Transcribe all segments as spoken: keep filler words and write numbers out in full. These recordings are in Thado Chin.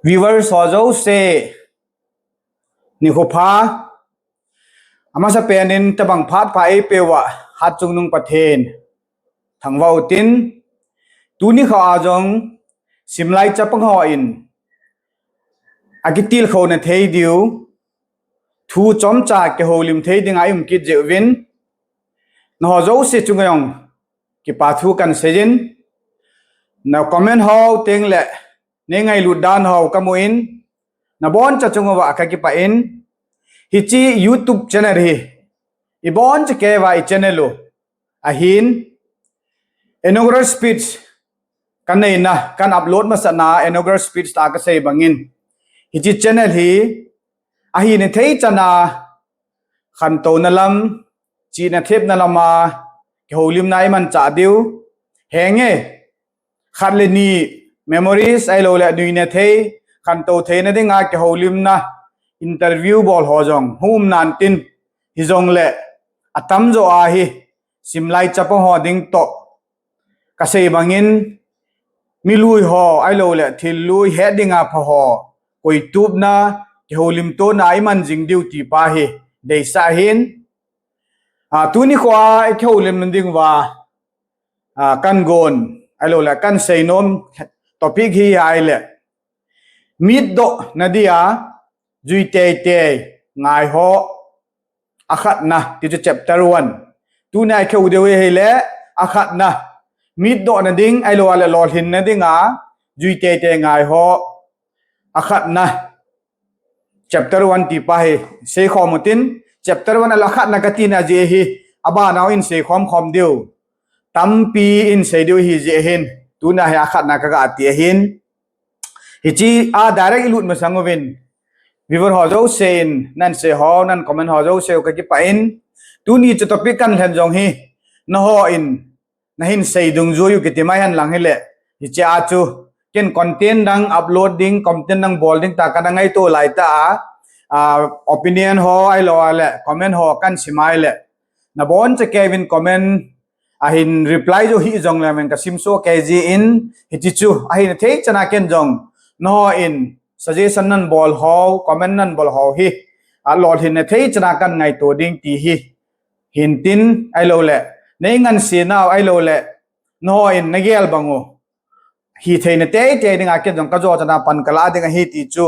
Viewers ho jouse, nikho pha. Amasa penin tabang phat pha eipeuva Hatchungnung Pathen thangvah utin, tuni kho a jong simlai chapang hon akitilkhouna thei diu thu chomcha kihoulim thei dinga i um kit jeh uvin, nangho jouse chunga jong kipa thu kahin seijin, na comment ho teng le nei ngailut dan ho kamun, naboncha chunguva kakipah in, hiche YouTube channel hi iboncha keiva i channel u ahin, inaugural speech kaneina, kahin upload masatna inaugural speech a kasei bangin, hiche channel hi ahina thei chana khantouna lam, chihna thepna lama kihoulimna imanchah diu. Henge, khat le ni memories ahilouleh nuina thei, khantou theina dinga kihoulimna interview bol ho jong hung um nan tin, hijongle atamjo ahi simlai chapang ho ding toh kasei bangin, milui ho ahilouleh thil lui het dinga pha ho koitupna, kihoulimtona iman jing diu ti pa hi deisah ahin. A, tuni kho a ikihoulim diuva, a, kagon ahilouleh kahin seinom topic hi ahile, mitdoh nadia jui teitei ngai ho, akhatna, tichu chapter one. Tuni a ikihou diu hi ahile, akhatna, mitdohna ding ahilouleh lolhinna dinga jui teitei ngai ho, akhatna, chapter one ti pa hi seikhom utin, chapter one ahilouleh akhatna katina jeh hi abanau in seikhom khom diu tampi in sei diu ahi jeh hin, tuna hi akhatna kaga ti ahin. Hiche a direct ilut masang uvin, viewer ho jouse in nahin sei ho, nahin comment ho jouse u kakipah in, tuni chu topic kahin lhen jong hi nangho in nahin sei dungjui u kiti mai hen lang hile, hiche a chu ken content dang upload ding, content dang bol ding tia kana ngaito lai ta a, a, opinion ho ahilouleh comment ho kahin sim ahile, naboncha keivin comment ahin reply jou hih jongle, men kasimsoh kei jin, hiti chu ahina thei chana ken jong nangho in suggestion nahin bol ho, comment nahin bol ho hi alolhinna thei chana kahin ngaito ding ti hi hintin, ahilouleh nei ngansenau ahilouleh nangho in nagel bang u hitheina teitei dinga ken jong kajo chana pan kalah ding ahi ti chu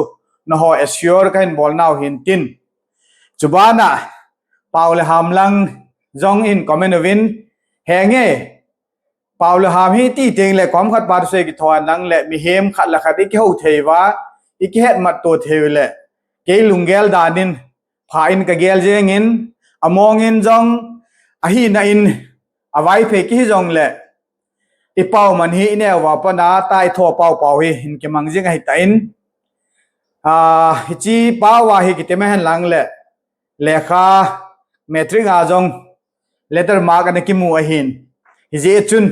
nangho assure kahin bolnau hintin. Chubana Pau le Ham lang jong in comment uvin, henge, Pau le Ham hi ti tengle kom khat pa thusei kithon lang le mihem khat le khat ikihou thei uva, ikihetmatto thei u le, kei lunggel danin pha in kagel jengin, among in jong ahina in a Vaiphei kihi jongle, i pau man hi ineo uva pat a tai tho pau pau hi hin kimang jing ahitan, a, hiche pau a hi kitem hen lang le, lekha matric a jong letter mark ana kimu ahin. Hijeh chun,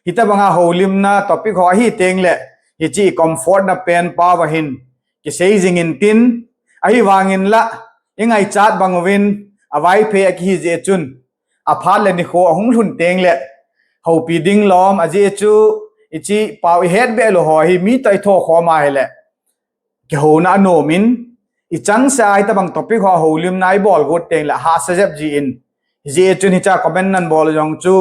hitabanga houlimna topic ho ahi tengle, hiche comfort na pen pau ahin kisei jingin tin, ahivangin la, ingaichat bang uvin, a Vaiphei akihi jeh chun, aphat le nikho ahung lhun tengle, houpi ding lom, ajeh chu, hiche pau ihet beh lou ho hi mi toh itho khom ahile, kihouna anomin, ichangseh a hitabang topic ho houlimna ibol got tengle hahsa jep jin. Hijeh chun hiche a comment nahin bol jong chu,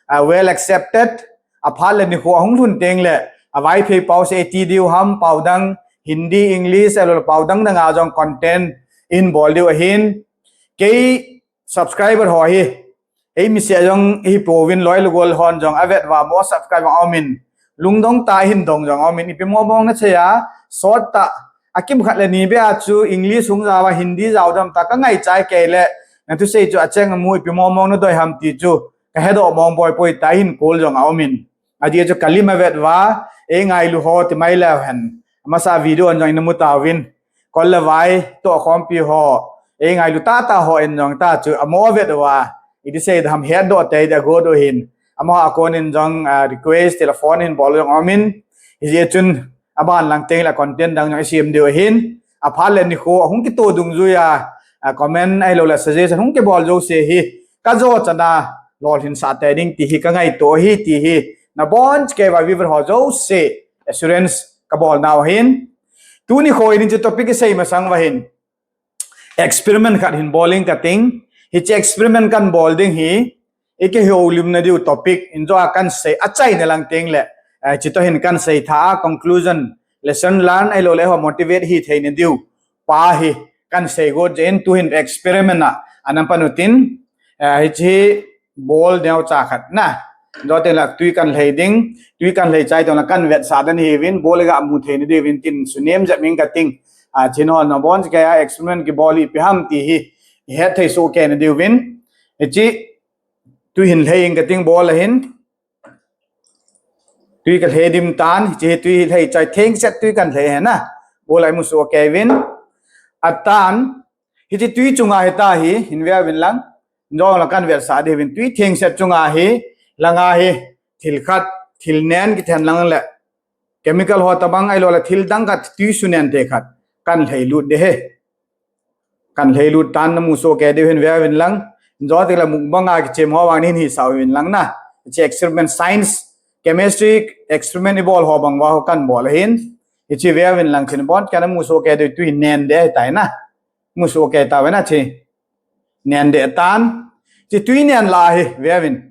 a, well accepted. Aphat le nikho ahung lhun tengle, a Vaiphei pau seh iti diu ham, pau dang, Hindi, English, ahilouleh pau dang dang a jong content in bol diu ahin. Kei subscriber ho hi, ei miseh jong ihi pouvin, loi le gol hon jong avet uva mo subscribe jong aumin, lungdong tah in hin dong jong aumin, ipi mong mong nachei a, sot tah, akimkhat le ni beh a chu English hung jao a, Hindi jao dam tah, kangaichai kei le, nathusei chu acheng amu, ipi mong mong nadei ham ti chu kahedoh mong poi poi tah in call jong aumin. Ajeh chu kalim avet uva, ei ngailu ho ti mai leu hen, amasa video in jong ina mu tauvin, kol le vai toh khompi ho, ei ngailu tah tah hon jong ta chu amo avet uva, iti sei dam, hetdoh tei ding agot u ahin, amaho a kon in jong, a, request telephone in bol jong aumin. Hijeh chun aban lang tengle content dang jong isem diu ahin. Aphat le nikho ahung kito dungjui a, a, comment ahilouleh suggestion hung kibol jouse hi kajo chana lolhinsah tei ding ti hi kangaito ahi ti hi naboncha keiva viewer ho jouse assurance kabolnau ahin. Tuni kho in hiche topic isei masang uva hin experiment khat hin bol inge kating. Hiche experiment kan bol ding hi, ikihoulimna diu topic in jo a kan sei, achaina lang teng le, eh, hiche toh hin kan sei tha a, conclusion, lesson learn, ahilouleh eiho motivate hi theina diu pa hi kan sei got jeh in, tu hin experiment a, ana pan utin, eh, hiche bol neocha khat na. Jo teng le tui kan lhei ding, tui kan lhei chai teng le kan vetsah dan hiuvin, bol iga mu theina diuvin tin sunem jep inge kating. A, chin ho nabonchauva experiment kibol hi ipi ham ti hi, ihet thei soh kei na diuvin. Hiche tui hin lhei inge kating bol a hin. Tui ka lhei dim tan, hiche tui lhei chai thengset tui kan lhei hi na. Bol a imu soh kei uvin. Atan, hiche tui chunga hita hi, hin veuvin lang. Jong la kan vetsah diuvin tui thengset chunga hi, langa hi, thil khat, thil nen kithen lang le, chemical ho tabang ahilouleh thil dang khat tui sunen thei khat kan lhei lut ding ahi. Kan lhei lut tan namu soh kei diu hin veuvin lang. Jo teng le mukbang a kichem ho vang hin hisah uvin lang na. Hiche experiment science, chemistry experiment ibol ho bang uva ho kan bol a hin. Hiche veuvin lang chin bon, kan namu soh kei diu tui nen ding ahitai na. Mu soh kei tauve na hiche. Nen ding tan. Hiche tui nen la hi veuvin.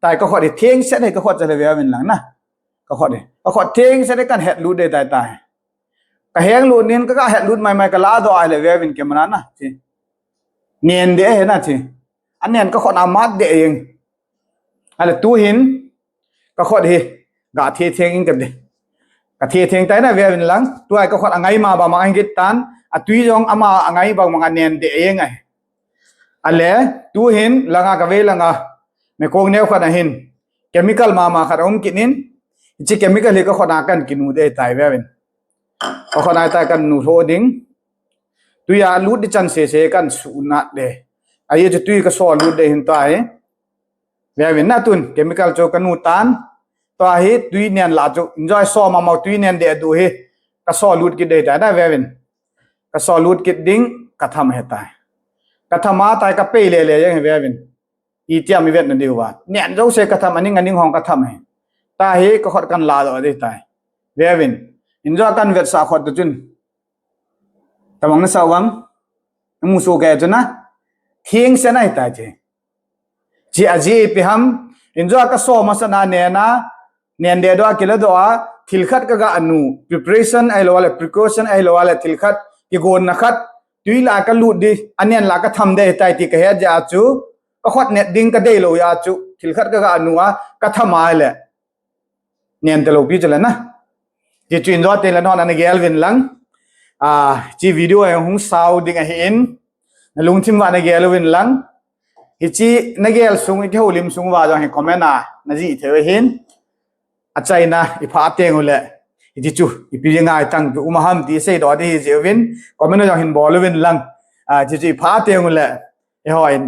Tai ka khut hi thengset hi ka khut chale veuvin lang na. Ka khut hi. Ka khut thengset hi kan het lut ding tai tai. Ka heng lut nin ka, ka het lut mai mai ka ladoh a le veuvin camera na hiche. Nen ding ahi na hiche. Anen ka khut a mat ding jeng. Ale tu hin ka khut hi ga the theng inge kati. Ka the theng tai na veuvin lang. Tua ka khut angai ma bang ma ahin kit tan. Atui jong ama angai bang ma anen ding jeng ahi. Ale tu hin langa ka vei langa mekong neo khat a hin chemical mama khat aum kit in. Hiche chemical hi ka khut a kan kinu ding tai veuvin. Ka khut a tai kan nu lho ding. Tui a lut ding chan sese kan sunat ding. Ahi chu tui ka so lut ding hin tai. Veuvin na tun chemical chu ka nu tan. Tua hi tui nen la chu in jo a so mama tui nen ding diu hi. Ka so lut kit ding tai na veuvin. Ka so lut kit ding ka tham ahitai. Ka tham a tai ka pei le le jeng hi veuvin. Itiham ivet na diu va. Nen jouse ka tham aning aning hong ka tham hi. Tahi ka khut kan ladoh ding tai. Veuvin. In jo a kan vetsah khut tu chun. Tabang na sa uvam. Namu soh kei chu na. Thengset ahitai hiche. Hiche ajeh ipi ham. In jo a ka so masat na nen a. Nen ding doh a kiladoh a. Thil khat ka ga nu. Preparation ahilouleh precaution ahilouleh thil khat. Kigonna khat. Tui la ka lut ding. Anen la ka tham ding ahitai ti ka het jeh a chu. Ka khut net ding ka deilou jeh a chu. Thil khat ka ga nu a. Ka tham a le. Nen talou pi chu le na. Ti chu in jo teng le non ana gel uvin lang. A, hiche video a hung sao ding ahin. Na lungthim uva na gel uvin lang. Hiche na gel sung, ikihoulim sung uva jong hi comment a na jih thei u ahin. Achaina ipha teng u le. Hiche chu ipi ngai tang chu um ham ti seidoh ding hi jeh uvin. Comment a jong hin bol uvin lang. A, hiche chu ipha teng u le. Eiho in.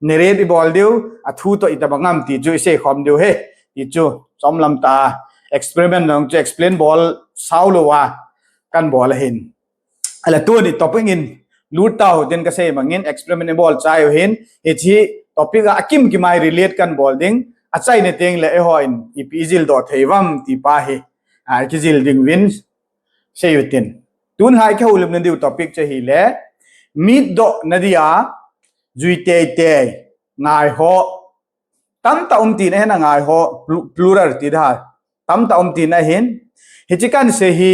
Narrate ibol diu, athu toh itobang ham ti chu isei khom diu ahi. Ti chu, chomlam tah a, experiment jong chu explain bol sao lou a, kan bol ahin. Ale tuni topic in, lut tau tin ka sei bangin, experiment ibol chai u ahin, hiche topic a akim kim a relate kan bol ding, achaina teng le eiho in, ipi ijil doh thei uvam ti pa hi, a, kijil ding uvin, sei u tin. Tun hi kihoulimna diu topic chu ahile, mitdoh na dia, jui teitei, ngai ho. Tamtah um tina ahin a ngai ho, plu-, plural ti da. Tamtah um tina ahin. Hiche kan sei hi,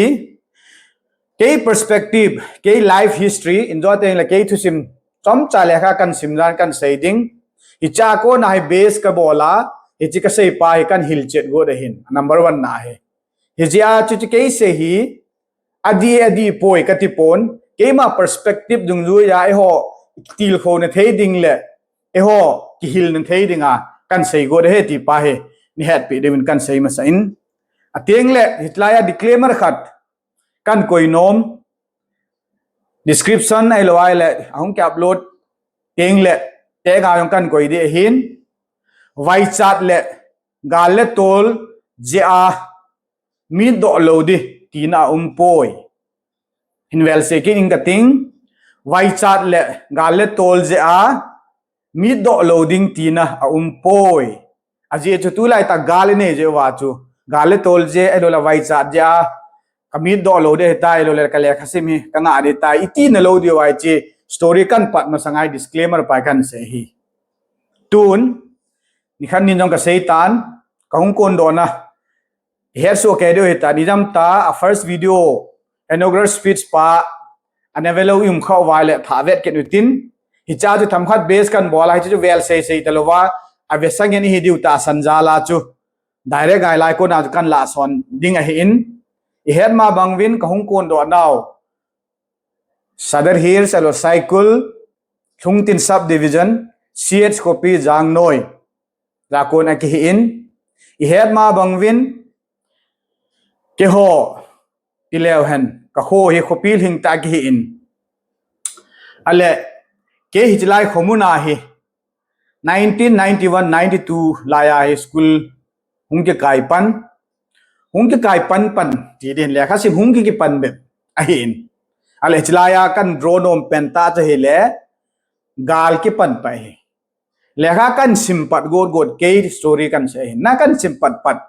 kei perspective, kei life history, in jo teng le kei thusim, chomcha lekha kan sim dan kan sei ding. Hiche a kona hi base ka bol a, hiche ka sei pa hi kan hilchet got ahin. Number one na hi. Hijeh a chu chu kei sei hi, adih, adih poi kati pon, keima perspective dungjuiya eiho tilkhouna thei ding le, eiho kihilna thei dinga, kan sei got ahi ti pa hi, nei hetpi diuvin kan sei masa in. Ateng le, hitilai a disclaimer khat, kan koi nom, description ahilou ahile, ahung ki upload, teng le, teng a jong kan koi ding ahin, vaichat le, gal le tol jeh a, mitdoh lou ding tina aum poi. Hin vel sei kit ing kating, vaichat le gal le tol jeh a, mitdoh lou ding tina aum poi. Ajeh chu tulai tah gal inei jeh uva chu, gal le tol jeh, ahilou le vaichat jeh a, ka mit doh lou ding ahitai, lou le ka lekha sim hi ka ngah ding ahitai, iti na lou diu ahi chi story kan pat masang a disclaimer pa kan sei hi. Tun, nikhat nin jong ka sei tan, ka hung kondoh na, i het soh kei diu ahitai, ni jam ta, a first video, inaugural speech pa, a na ve lou i um khah uva le, thah vet kit u tin, hiche chu themkhat base kan bol a, hiche chu vel sei sei ta lou va, a ve sang in i hi diu ta san jal a chu, direct ngai lai kona chu kan lah son ding ahi in, i het ma bang uvin ka hung kondoh nau, Sadar Hills, Alo Saikul, Lhungtin Subdivision, C H Khopi, Jangnoi, ja kon a kihi in, i het ma bang uvin, keiho, i leu hen, ka kho hi Khopi Lhingta a kihi in. Ale, kei hiche lai khomun a hi, nineteen ninety-one ninety-two lai a hi school hung kikai pan, hung kikai pan pan, ti din lekha sim hung ki kipan bep ahi in. Ale, hiche lai a kan draw nom pen tah chu ahile, gal kipan pa hi. Lekha kan sim pat got got kei story kan sei ahi. Na kan sim pat pat.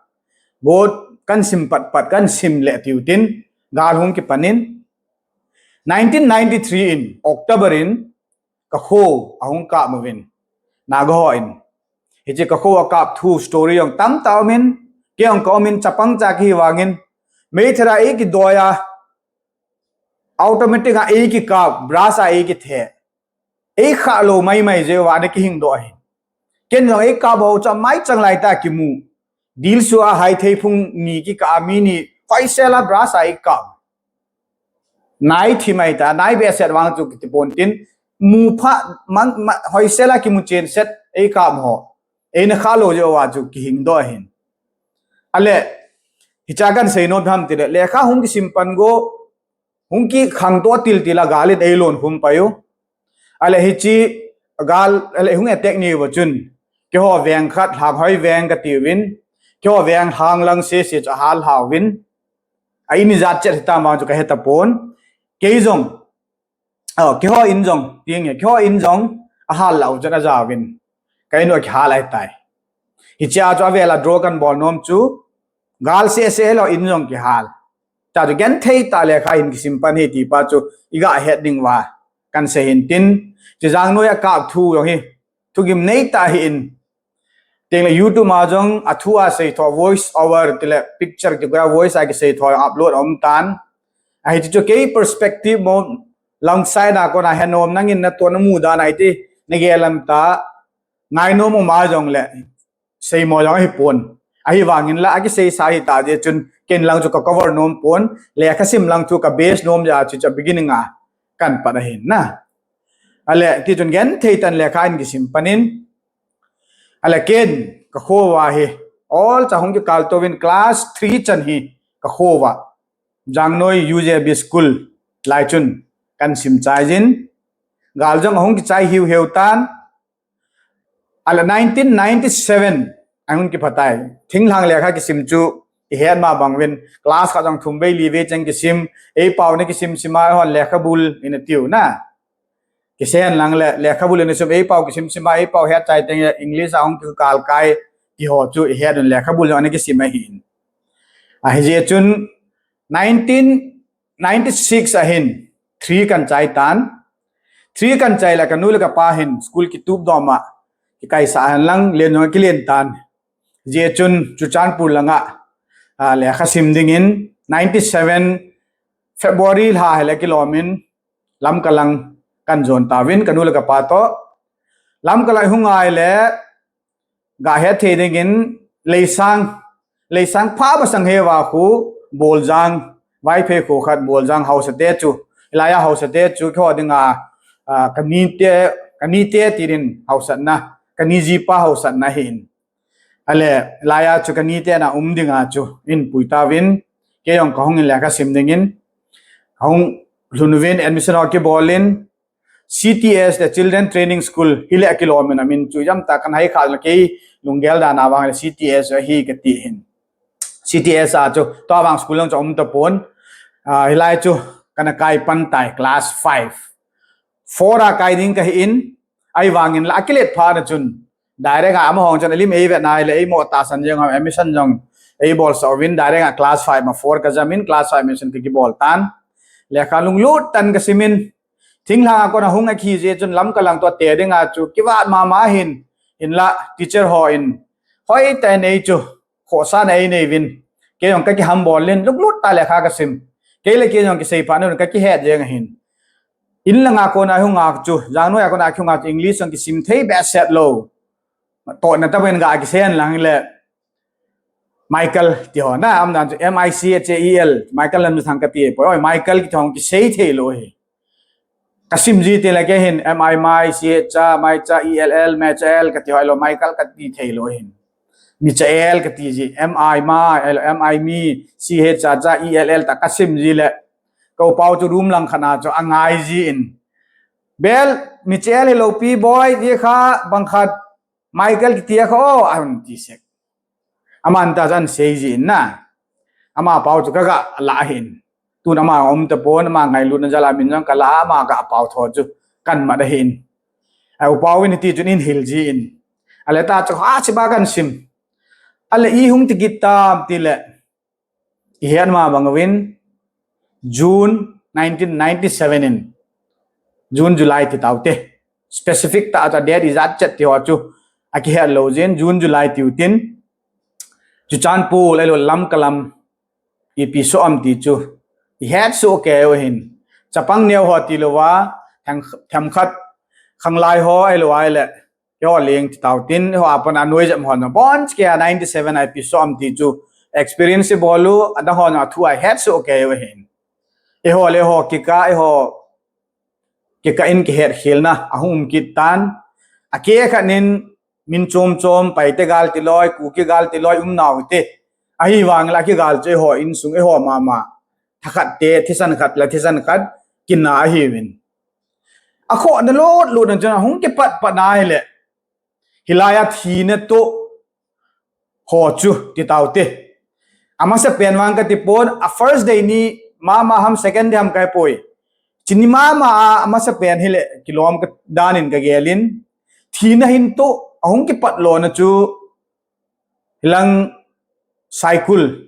Got kan sim pat pat kan sim le tiu tin. Gal hung kipan in. Nineteen ninety-three in October in ka kho ahung kap uvin. Naga ho in. Hiche ka kho a kap thu story jong tamtah um in. Kei jong ka um in chapang cha kihi vangin. Meithal a ei kidoi a. Automatic a ei kikap, brush a ei kithe. Ei khah lou mai mai jeh uva ana kihing doh ahi. Ken jong ei kap ho chu amai chang lai tah kimu. Dil su a hai thei phung ni kikah a mi ni hoisel a brush a ei kap. Nai thi mai ta, nai behseh vang chu kiti pon tin. Mu pha mang, ma, hoisel a kimu chen set ei kap ho. Ei na khah lou jeh uva chu kihing doh ahin. Ale, hiche a kan sei nom ham tile, lekha hung kisim pan go, hung kikhang to til til a gal in ei lon khum pai u. Ale hiche gal, ale hung attack ni uva chun. Keiho veng khat Lhanghoi veng kati uvin. Keiho veng Lhanglang sese chu ahal lha uvin. A in ijat chet hitam vang chu ka he tapon. Kei jong, oh, keiho in jong, ti nge, keiho in jong ahal lha u chun aja uvin. Ka in u kihal ahitai. Hiche a chu avel a draw kan bol nom chu, gal sese lou in jong kihal. Cha chu genthei tah lekha hin kisim pan hi ti pa chu i ga het ding uva kan sei hin tin, hiche Jangnoi a kap thu jong hi thugim nei tah ahi in. Tin le YouTube a jong a thu a sei tho voice over tile picture kikoi a voice a kisei tho upload a um tan. Ahi chu kei perspective mo lang side a kona he nom nangin na to na mu dan ahi ti na gel lam ta ngai nom um a jong le sei mo jong ahi pon. Ahi vangin la, a kisei sa hi ta jeh chun, ken lang chu ka cover nom pon, lekha sim lang chu ka base nom jeh a chu cha beginning a kan pat ahin na. Ale, ti chun genthei tah in lekha in kisim panin. Ale, ken ka kho uva hi, all cha hung kikal tou in class three chan hi ka kho uva. Jangnoi U J B school lai chun kan sim chai jin. Gal jong ahung kichai hiu hiu tan. Ale nineteen ninety-seven, ahung kiphatai. Thinglhang lekha kisim chu, i het ma bang uvin, class khat jong thum vei li vei cheng kisim, ei pau na kisim sima, hon lekhabul ina tiu na. Kisei hen lang le, lekhabul ina sim, ei pau kisim sima, ei pau het chai teng, English a hung kikal kai, ti ho chu, i het un lekhabul jong ana kisim ahin. Ahi jeh chun, nineteen ninety-six ahin, three kan chai tan. Three kan chai le ka nu le ka pa hin school kitup dom a, kikaisah hen lang, len jong kilen tan. Jeh chun Churachandpur langa, a, lekha sim dingin ninety-seven February lha hi le kilom in Lamka lang kan jon tauvin ka nu le ka pa to. Lamka lang hung ngai le, ga het thei dingin Leisang, Leisang pha masang heuva khu Boljang, Vaiphei kho khat Boljang haosa te chu, hilai a haosa te chu kho dinga, a, ka ni te, ka ni te tirin haosatna, ka ni jipa haosatna ahin. Ale, hilai a chu ka ni te na um dinga chu in pui tauvin, kei jong ka hung in lekha sim dingin, ka hung lhun uvin admission ho kibol in, C T S le Children Training School, hi le akilom in amin chu jam ta kan hai khal na kei lunggel dan a vang le C T S ahi ka ti hin. C T S a chu, tua vang school lang chu um ta pon, a, hilai chu kana kai pan tai class five. Four a kai ding ka hi in, ahi vangin la akilet pha na chun, direct a ama hong chun alim ei vet nai le ei mo tahsan jeng ham admission jong Ei bolsah uvin direct a class five ma four kajam in class five ma chun kakibol tan. Lekha lunglut tah in kasimin. Thinglhang a kona hung akhi jeh chun Lamka lang toh te dinga chu kivat mama hin, hinla teacher hon hoitah in ei chu khohsahna einei uvin. Kei jong kakihambol in lunglut tah lekha kasim. Kei le kei jong kiseiphat un kakihet jeng ahin. In langa kona hung a chu, Jangnoi a kona hung a chu English jong kisim thei behseh lou. Tohna tah in ga kisei lang le Michael ti ho na, aum dan chu M I C H A E L, Michael Lamjathang kati poi, oi, Michael kiti ho kisei thei lou hi. Kasim ji teng le kei hin M I mai, C H cha, mai cha, E L L, mai cha L kati ho lou, Michael kati thei lou hin. Mi cha L kati ji, M I mai, M I mi, C H cha cha, E L L tah kasim ji le. Ka upau chu room lang khat a chu angai ji in. Bel, mi cha L hilou pi boi, ji kha, bang khat, Michael kiti a kha o, ahung ti sek. Aman tah chun sei ji in na. Ama pau chu kaga la ahin. Tun ama um tapon, ama ngailutna jal a min jong kala, ama ga pau tho chu kamat ahin. Ai upau in ti chun in hil ji in. Ale tah chu ha chiba kasim. Ale i hung ti kit tam ti le. I het ma bang uvin June nineteen ninety-seven in June July ti tau te. Specific tah a date ijat chet ti ho chu akihet lou jin June July tiu tin. Churachandpur le lou Lamka lam ipi soh am ti chu i het soh kei u hin. Chapang neo ho ti louva, them, themkhat khanglai ho ahilou ahile, eiho leng ti tau tin, eiho a pat a noi jep ho na. Bon kei a ninety-seven a ipi soh am ti chu experience bol u, adang ho na thu a het soh kei u hin. Eiho le eiho kikah, eiho kikah in kihet khelna ahung um kit tan. Akikah nin min chom chom, Paite gal ti loi, Kuki gal ti loi um nau te. Ahivang la kigal chu eiho insung eiho mama. Thakhat te, thisan khat la thisan khat kina ahiuvin. Akhohna lotlut na chun ahung kipat pat na hile. Hilai a thina toh ho chu ti tau te. Amasapen vang kati pon, a first day ni mama ham, second day ham kahe poi. Chuni mama a amasapen hile kilom ka dan in kagel in. Thina hin toh ahung kipat lona chu hilang Saikul.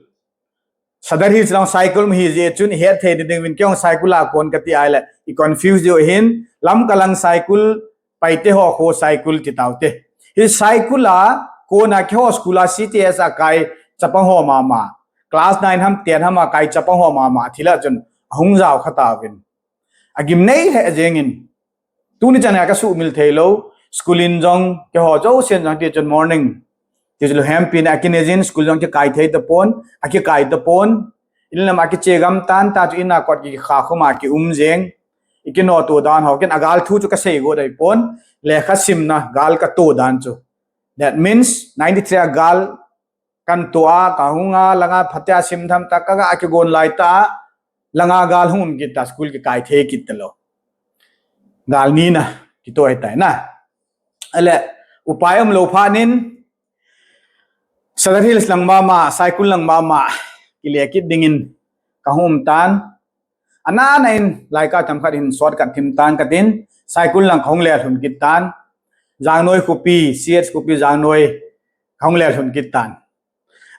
Sadar Hills lang Saikul mi hi jeh chun i het thei ding uvin, kei jong Saikul a kon kati ahile i confuse diu hin, Lamka lang Saikul, Paite ho kho Saikul ti tau te. Hi Saikul a kona keiho school a C T S a kai chapang ho mama. Class nine ham, ten ham a kai chapang ho mama. Thil a chun ahung jao kha tauvin. Agim nei lheh jeng in. Tuni chan a kasuhmil thei lou. School in jong keiho jousen jong ti chun morning. Ti chu lou hempi na akinei jin school jong kikai thei tapon. Akikai tapon. In lam a kiche gam tan ta chu in a kot kikha khum a kium jeng. I kinoto dan ho ken a gal thu chu kasei go dai pon. Lekha simna gal kato dan chu. That means ninety-three a gal kan to a, kahung a, langa phatea sim tham ta, kaga kigon lai ta, langa gal hung um kit ta, school kikai thei kit talou. Gal nina kito ahitai na. Ale, upai umlou phat in, Sadar Hills lang mama, Saikul lang mama, kile kit ding in kahung um tan. Ana ana in, laikah themkhat hin shortcut thim tan katin, Saikul lang kahung le lhun kit tan. Jangnoi khopi, C H khopi Jangnoi, kahung le lhun kit tan.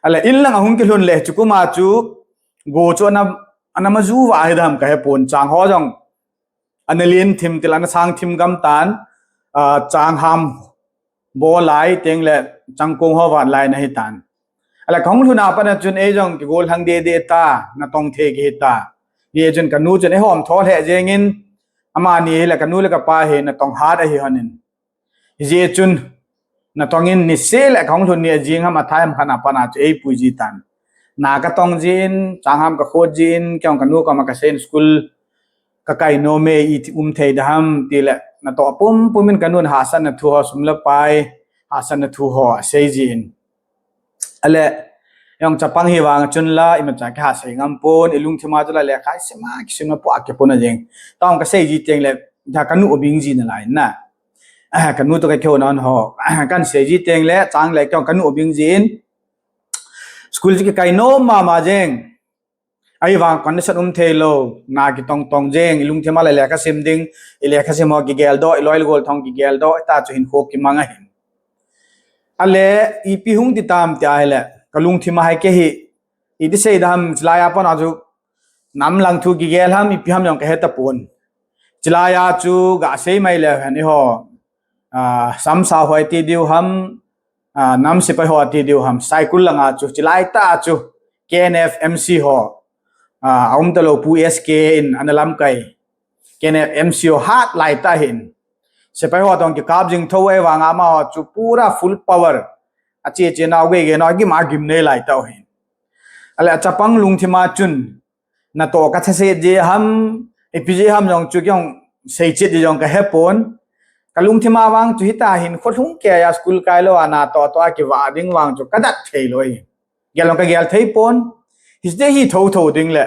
Ale in lang ahung kilhun le chu kum a chu, go chu ana, ana maju va ahi dam kahe pon, chang ho jong ana lin thim til ana sang thim gam tan, ah, chang ham bo lai teng le changkong ho vat lai na hi tan. Ale kahung lhun a pat na chun ei jong kigol lhang dede ta, natong thei kihi ta. Ni chun kanu chun ei hom tho lheh jeng in, amani hile kanu le kapa hi natong hat ahi hon in. Hijeh chun natong in niseh le kahung lhun ni a jing ham a thai ham khat a pat na chu ei pui ji tan. Na katong jin, chang ham kakhot jin, kei jong kanu koma kasei in school kakai nom e, iti um thei dam ham, ti le natoh pumpum in kanun hahsatna thu ho, sum le pai hahsatna thu ho asei jin. Ale, jong chapang hi vang chun la, imacha kihah sei ngam pon, ilungthim a chu la lekha isim a, kisim na po a kipon a jeng. Tong kasei ji teng le, ja kanu obing ji nalai na. Ah, kanu to kakihou na ho. Kan sei ji teng le, chang le, kei jong kanu obing jin. School chu kikai nom mama jeng. Ahivang condition um thei lou, na kitong tong jeng, ilungthim a le lekha sim ding, ilekha sim ho kigel doh, iloi le gol thong kigel doh, ta chu hinkho kimang ahin. Ale, ipi hung ti tam ti ahile. kalungthim a hi kei hi, iti sei ding ham, chilai a pat a chu nam lang thu kigel ham, ipi ham jong kahe tapon. Chilai a chu gasei mai leu hen eiho, ah, samsa ho ati diu ham, ah, nam sepai ho ati diu ham, Saikul langa chu, chilai tah chu, K N F M C ho, ah, aum talou Pu S K in ana lamkai, K N F M C ho hat lai tah hin. Sepai ho toh kikap jing thou ahivanga amaho chu pura full power. Ache che nau gei gei nau gim a gim nei lai tah hin. Ale achapang lungthim a chun, natoh kathase ji ham, ipi ji ham jong chu kei jong seichet ji jong kahe pon. Kalungthim a vang chu hita hin kholhung kei a school kai lou a natoh toh a kivah ding vang chu kadat thei lou hi. Gel jong kagel thei pon. Hiti hi thotho ding le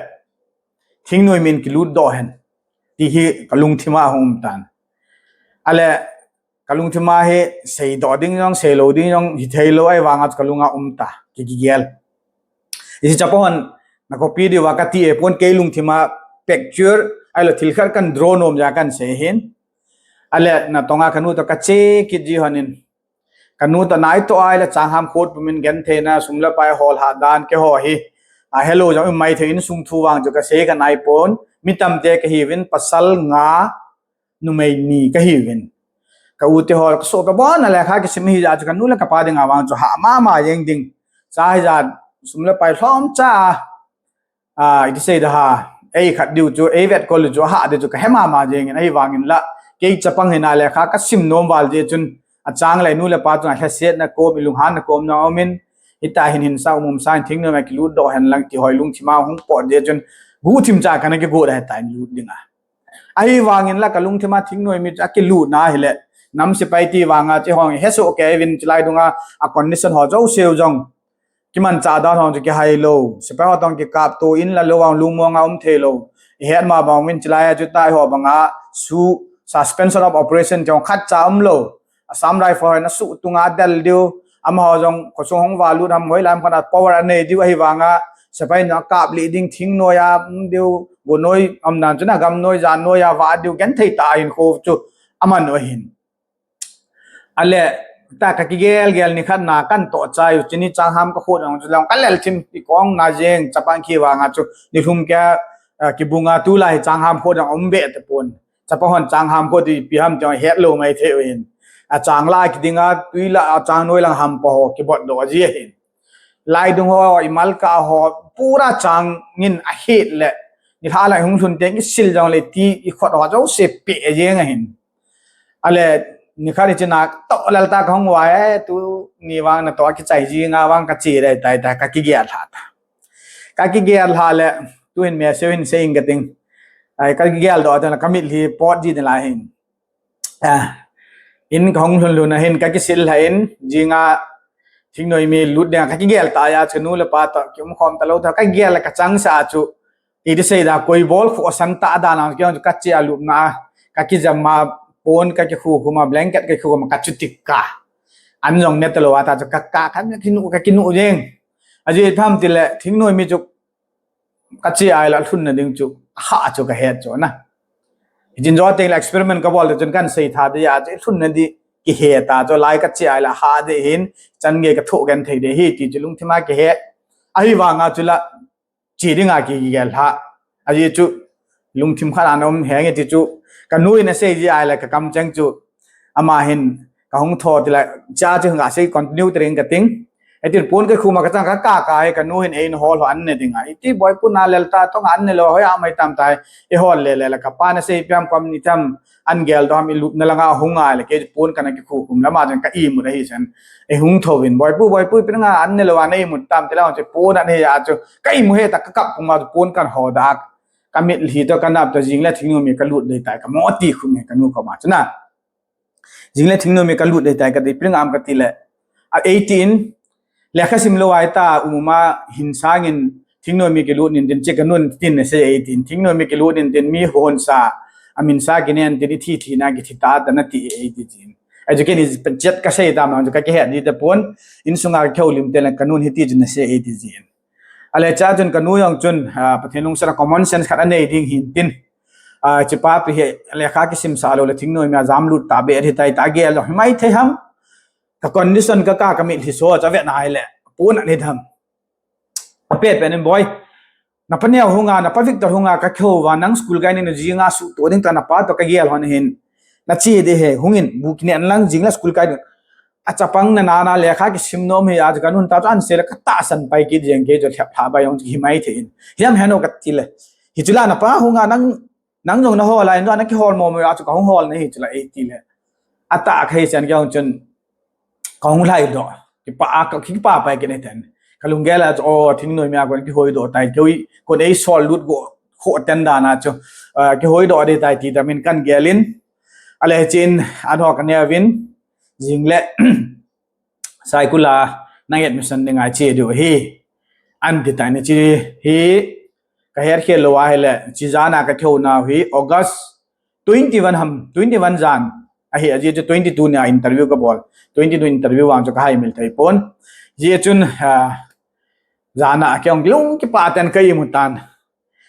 Thingnoi min kilut doh hen, ti hi kalungthim a hung um tan. Ale kalungthim a hi seidoh ding jong, seilou ding jong hithei lou ahivanga chu kalunga um ta, ki, kigel. Hiche chapang hon na copy diu va kati e pon, kei lungthim a picture, ahilou thil khat kan draw nom jeh a kan sei hin. Ale natonga kanu toh kache kit ji hon in. Kanu toh nai toh ahile Changham Khot pumin gentheina sum le pai hol ha dan keiho hi. Ahelou jong um maithei, insung thu vang chu kasei kanai pon. Mi tamtah kahiuvin, pasal nga, numei ni kahiuvin. Ka u te ho kasoh kabon a lekha kisim hi jeh a chu kanu le kapa dinga vang chu ha mama jeng ding. Cha hi jat sum le pai lhom cha a, iti sei ding ham, ei khat diu chu, ei vetkol diu chu, aha diu chu kahe mama jeng in, ahivangin la kei chapang hina lekha kasim nom val jeh chun, achang le nu le pa chunga lhasetna kom, ilunghanna kom jong aumin, hita hin hinsa um um sa in Thingnoi a kilut doh hen lang ti ho lungthim a hung pot jeh chun, guhthim cha kana kigot ahitai lut dinga. Ahivangin la kalungthim a Thingnoi mi chu akilutna hile, nam sepai ti vanga chu hung hesoh kei uvin, chilai dunga a condition ho jouse u jong kimanchah dan ho chu kihai lou. Sepai ho toh kikap to in la lou vang lungmong a um thei lou. Ihet ma bang uvin chilai a chu tai ho banga su suspension of operation ti jong khatcha umlou. Assam Rifle ho in asuh tunga adel diu. Amaho jong khosung hung valut ham, hoilai ham khat a power anei diu ahivanga, sepai in akap lih ding, Thingnoi a um diu, gonoi um dan chun agamnoi, jannoi a vah diu, genthei tah a hinkho chu aman u ahin. Ale, ta kakigel gel nikhat na kan toh chai u, chuni Changham Khot jong chu long kalel thim ti kong na jeng, chapang khi vanga chu nilhum kei a, ah, kibunga tulai Changham Khot jong um be tapon. Chapang hon Changham Khot ti ipi ham ti jong hetlou maithei u hin. Achang la kidinga, tui la, achang noi lang hampa ho kibot doh ji ahin. Laidung ho, imal kah ho, pura chang in ahet le, nilhah lang ihung lhun teng isil jong le ti ikhot ho jouse peh jeng ahin. Ale, nikhat hiche na toh lel ta kahung vai, tuni vang natoh a kichai ji nga vang kache dei tai ta, kakigel lha ta. Kakigel lha le, tuhin message hin sei ing kating. Ai, kakigel doh ta la kamitlhi pot ji ding lai hin. Ah, in kahung lhun lhun a hin kakisil lha in, jinga Thingnoi mi lut dinga kakigel ta a, chanu le pa toh kium khom talou ta, kagel le kachangseh a chu, iti sei ding, koi bol kho sang ta dan a, kei jong chu kache a lupna a, kakijam a, pon kakikhu khum a, blanket kakikhu khum a, kachuti kah. An jong ne talou a ta chu kakah, kakinu, kakinu jeng. Ajeh ipi ham tile, Thingnoi mi chu kache a ahile lhunna ding chu, aha chu kahet chu na. Hichin jo teng le experiment kabol te chun kan sei tha ding a chu, lhunna ding kihe ta chu, lai kache a ahile aha ding hin, chan gei kathoh genthei ding ahi ti chu lungthim a kihe. Ahivanga chu la, che dinga kigel lha. Ajeh chu, lungthim khat ana um henge ti chu, kanu in asei ji ahile kakam cheng chu, ama hin kahung tho tila, cha chu nga sei continue tering kating. Hitin pon kakhum a kachang kakah kah hi kanu hin eina hol ho an ne dinga. Iti boipu na lel ta tonga an ne lou hoi a mai tam tai. Ihol le le la kapan asei ipi ham kom ni tam an gel doh ham ilupna langa hung a le kei pon kana kikhu khum lama jong ka imut ahi sen. Ihung tho vin boipu, boipu ipi nga an ne lou a na imut tam tila chu pon an he a chu ka imu he ta kakap puma chu pon kan ho dak. Kamitlhi toh kanap toh jing le Thingnoi mi kalut dei tai kamo ti khum he kanu koma chu na. Jing le Thingnoi mi kalut dei tai kati, ipi ngam kati le. A eighteen, lekha sim lou a ita, umuma hin sangin Thingnoi mi kilut nin tin, che kanun tin asei eighteen. Thingnoi mi kilut nin tin, mi hon sa, amin sa kinen tin, ithi thi na kithi ta ta nati eighteen tin. Ahi chu kei ni pen chet kasei tam na, chu kakihet ni tapon, insunga kihoulim te le kanun hiti chun asei eighteen. Ale cha chun kanu jong chun, ah, Pathen lungset a common sense khat anei ding hin tin. Ah, chipa pi he lekha kisim sa lou le Thingnoi mi a jam lut ta be ahi tai ta gel lou hi mai thei ham. Ka condition ka ka kamitlhi so cha ve nai le. Pon an hi tham. Apet pen in boy. Napa neo hunga, napa Victor hunga, ka kihou va, nang school kai ni na jinga suhto ding ta napa to ka gel hon hin. Na chi de he, hungin, bu kine an lang jing la school kai ding. A chapang na na na lekha kisim nom hi, a chu ka nun ta chu an se le ka tahsan pai kit jeng ke chu thep tha bai jong hi mai the in. Hiam heno ka ti le. Hi chu la napa hunga nang, nang jong na hol a, in jong na kihol mo mo a chu ka hung hol na hi chu la ei ti le. A ta khai chan ke hung chun ka hung lai do. Kipa a ka kipa pai kit ne ten. Ka lunggel a chu, o, thingnoi mi a kon kihoi do tai, kihoi, kon ei sol lut go, kho ten dan a chu. Ah, kihoi do de tai ti ta min kan gel in. Ale chin, an ho ka ne vin, jing le, Saikul a nang admission ding a che diu hi. An ti tai ni chi hi, ka her khel lo a hi le, chi jan a ka kihou nau hi, August twenty-one ham, twenty-one jan. Ahi, a ji chu twenty-two ni a interview ka bol. Twenty-two interview vang chu ka hai mil thei pon. Ji chun, ah, jan a ka ong lung kipa ten ka imu tan.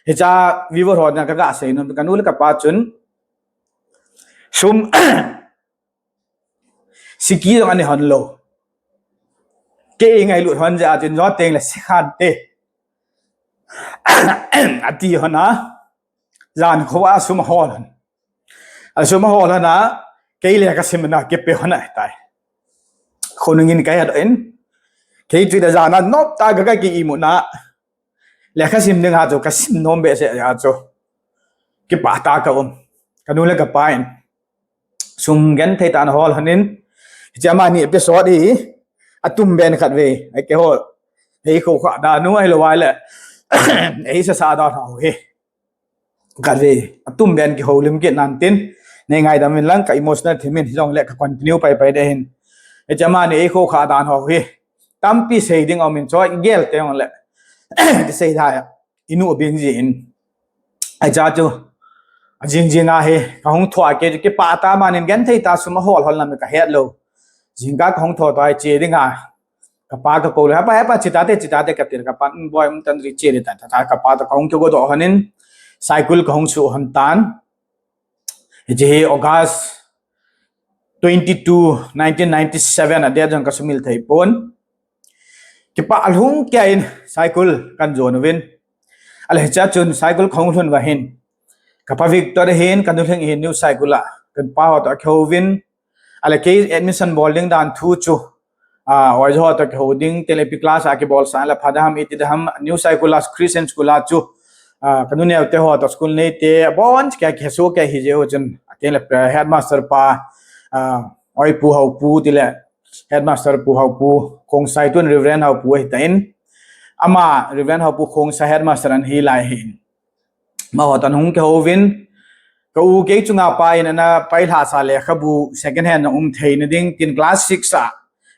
Hi cha viewer ho na ka ga sei nom, ka nu le ka pa chun. Sum siki jong ani hon lo. Ke ngai lut hon ja tin jo teng le sikhan te. Ati hon a. Jan kho a sum hol hon. A sum hol hon a. Ke le ka sim na ke pe hon a tai. Khonungin ka ya do in. Ke tu da jan a nop ta ga ka ki imu na. Lekha sim ding a chu ka sim nom be se a chu. Kipa ta ka um. Ka nu le ka pa in. Sum gen thei ta na hol hanin. Hiche ama ni episode hi. A tum ben khat ve. Ai ke hol. Hei kho kha da nu ai lo wai le. Hei sa sa da na ho he. Khat ve. A tum ben kihou lim kit nan tin. Nei ngai dam in lang ka emotional thimin jong le ka continue pai pai de hin. Hiche ama ni ei kho kha da na ho he. Tampi sei ding a um in choi gel te jong le. Ti sei da ya. Inu bing ji in. Ai cha chu. A jing jing a hi. Ka hung thua ke chu kipa ta manin gen thei ta sum a hol hol lam ka het lo. Jing ka ka hung thua ta che ding a. Ka pa ka ko le. Hapa, hapa, chi ta te, chi ta te ka tir ka pa. "Mm, boy, um tan ri che de ta, ta, ta," ka pa to ka hung ke go do hanin. Saikul ka hung su hon tan. Hiche hi August twenty-two, nineteen ninety-seven a date jong ka sumil thei pon. Kipa alhung kia in Saikul kan jon uvin. Ale cha chun Saikul ka hung lhun va hin. Ka pa Victor hin, ka nu lhing hin New Saikul a. Kan pa ho to a kihou vin. Ale kei admission bol ding dan thu chu. Ah, oi jo to kihou ding, te le pi class a kibol sa la pha da ham, iti da ham, New Saikul a Christian school a chu. Ah, ka nu neo te ho to school nei te, bon kia kia so kia hi je ho chun. Ate le headmaster pa, ah, oi pu hau pu ti le. Headmaster pu hau pu, kong sai tun Reverend hau pu hi ta in. Ama Reverend hau pu kong sai headmaster an hi lai hin. Ma ho tan hung ke ho vin. Ka u kei chunga pa in ana pai lha sa le kha bu second hand na um thei na ding tin class six a.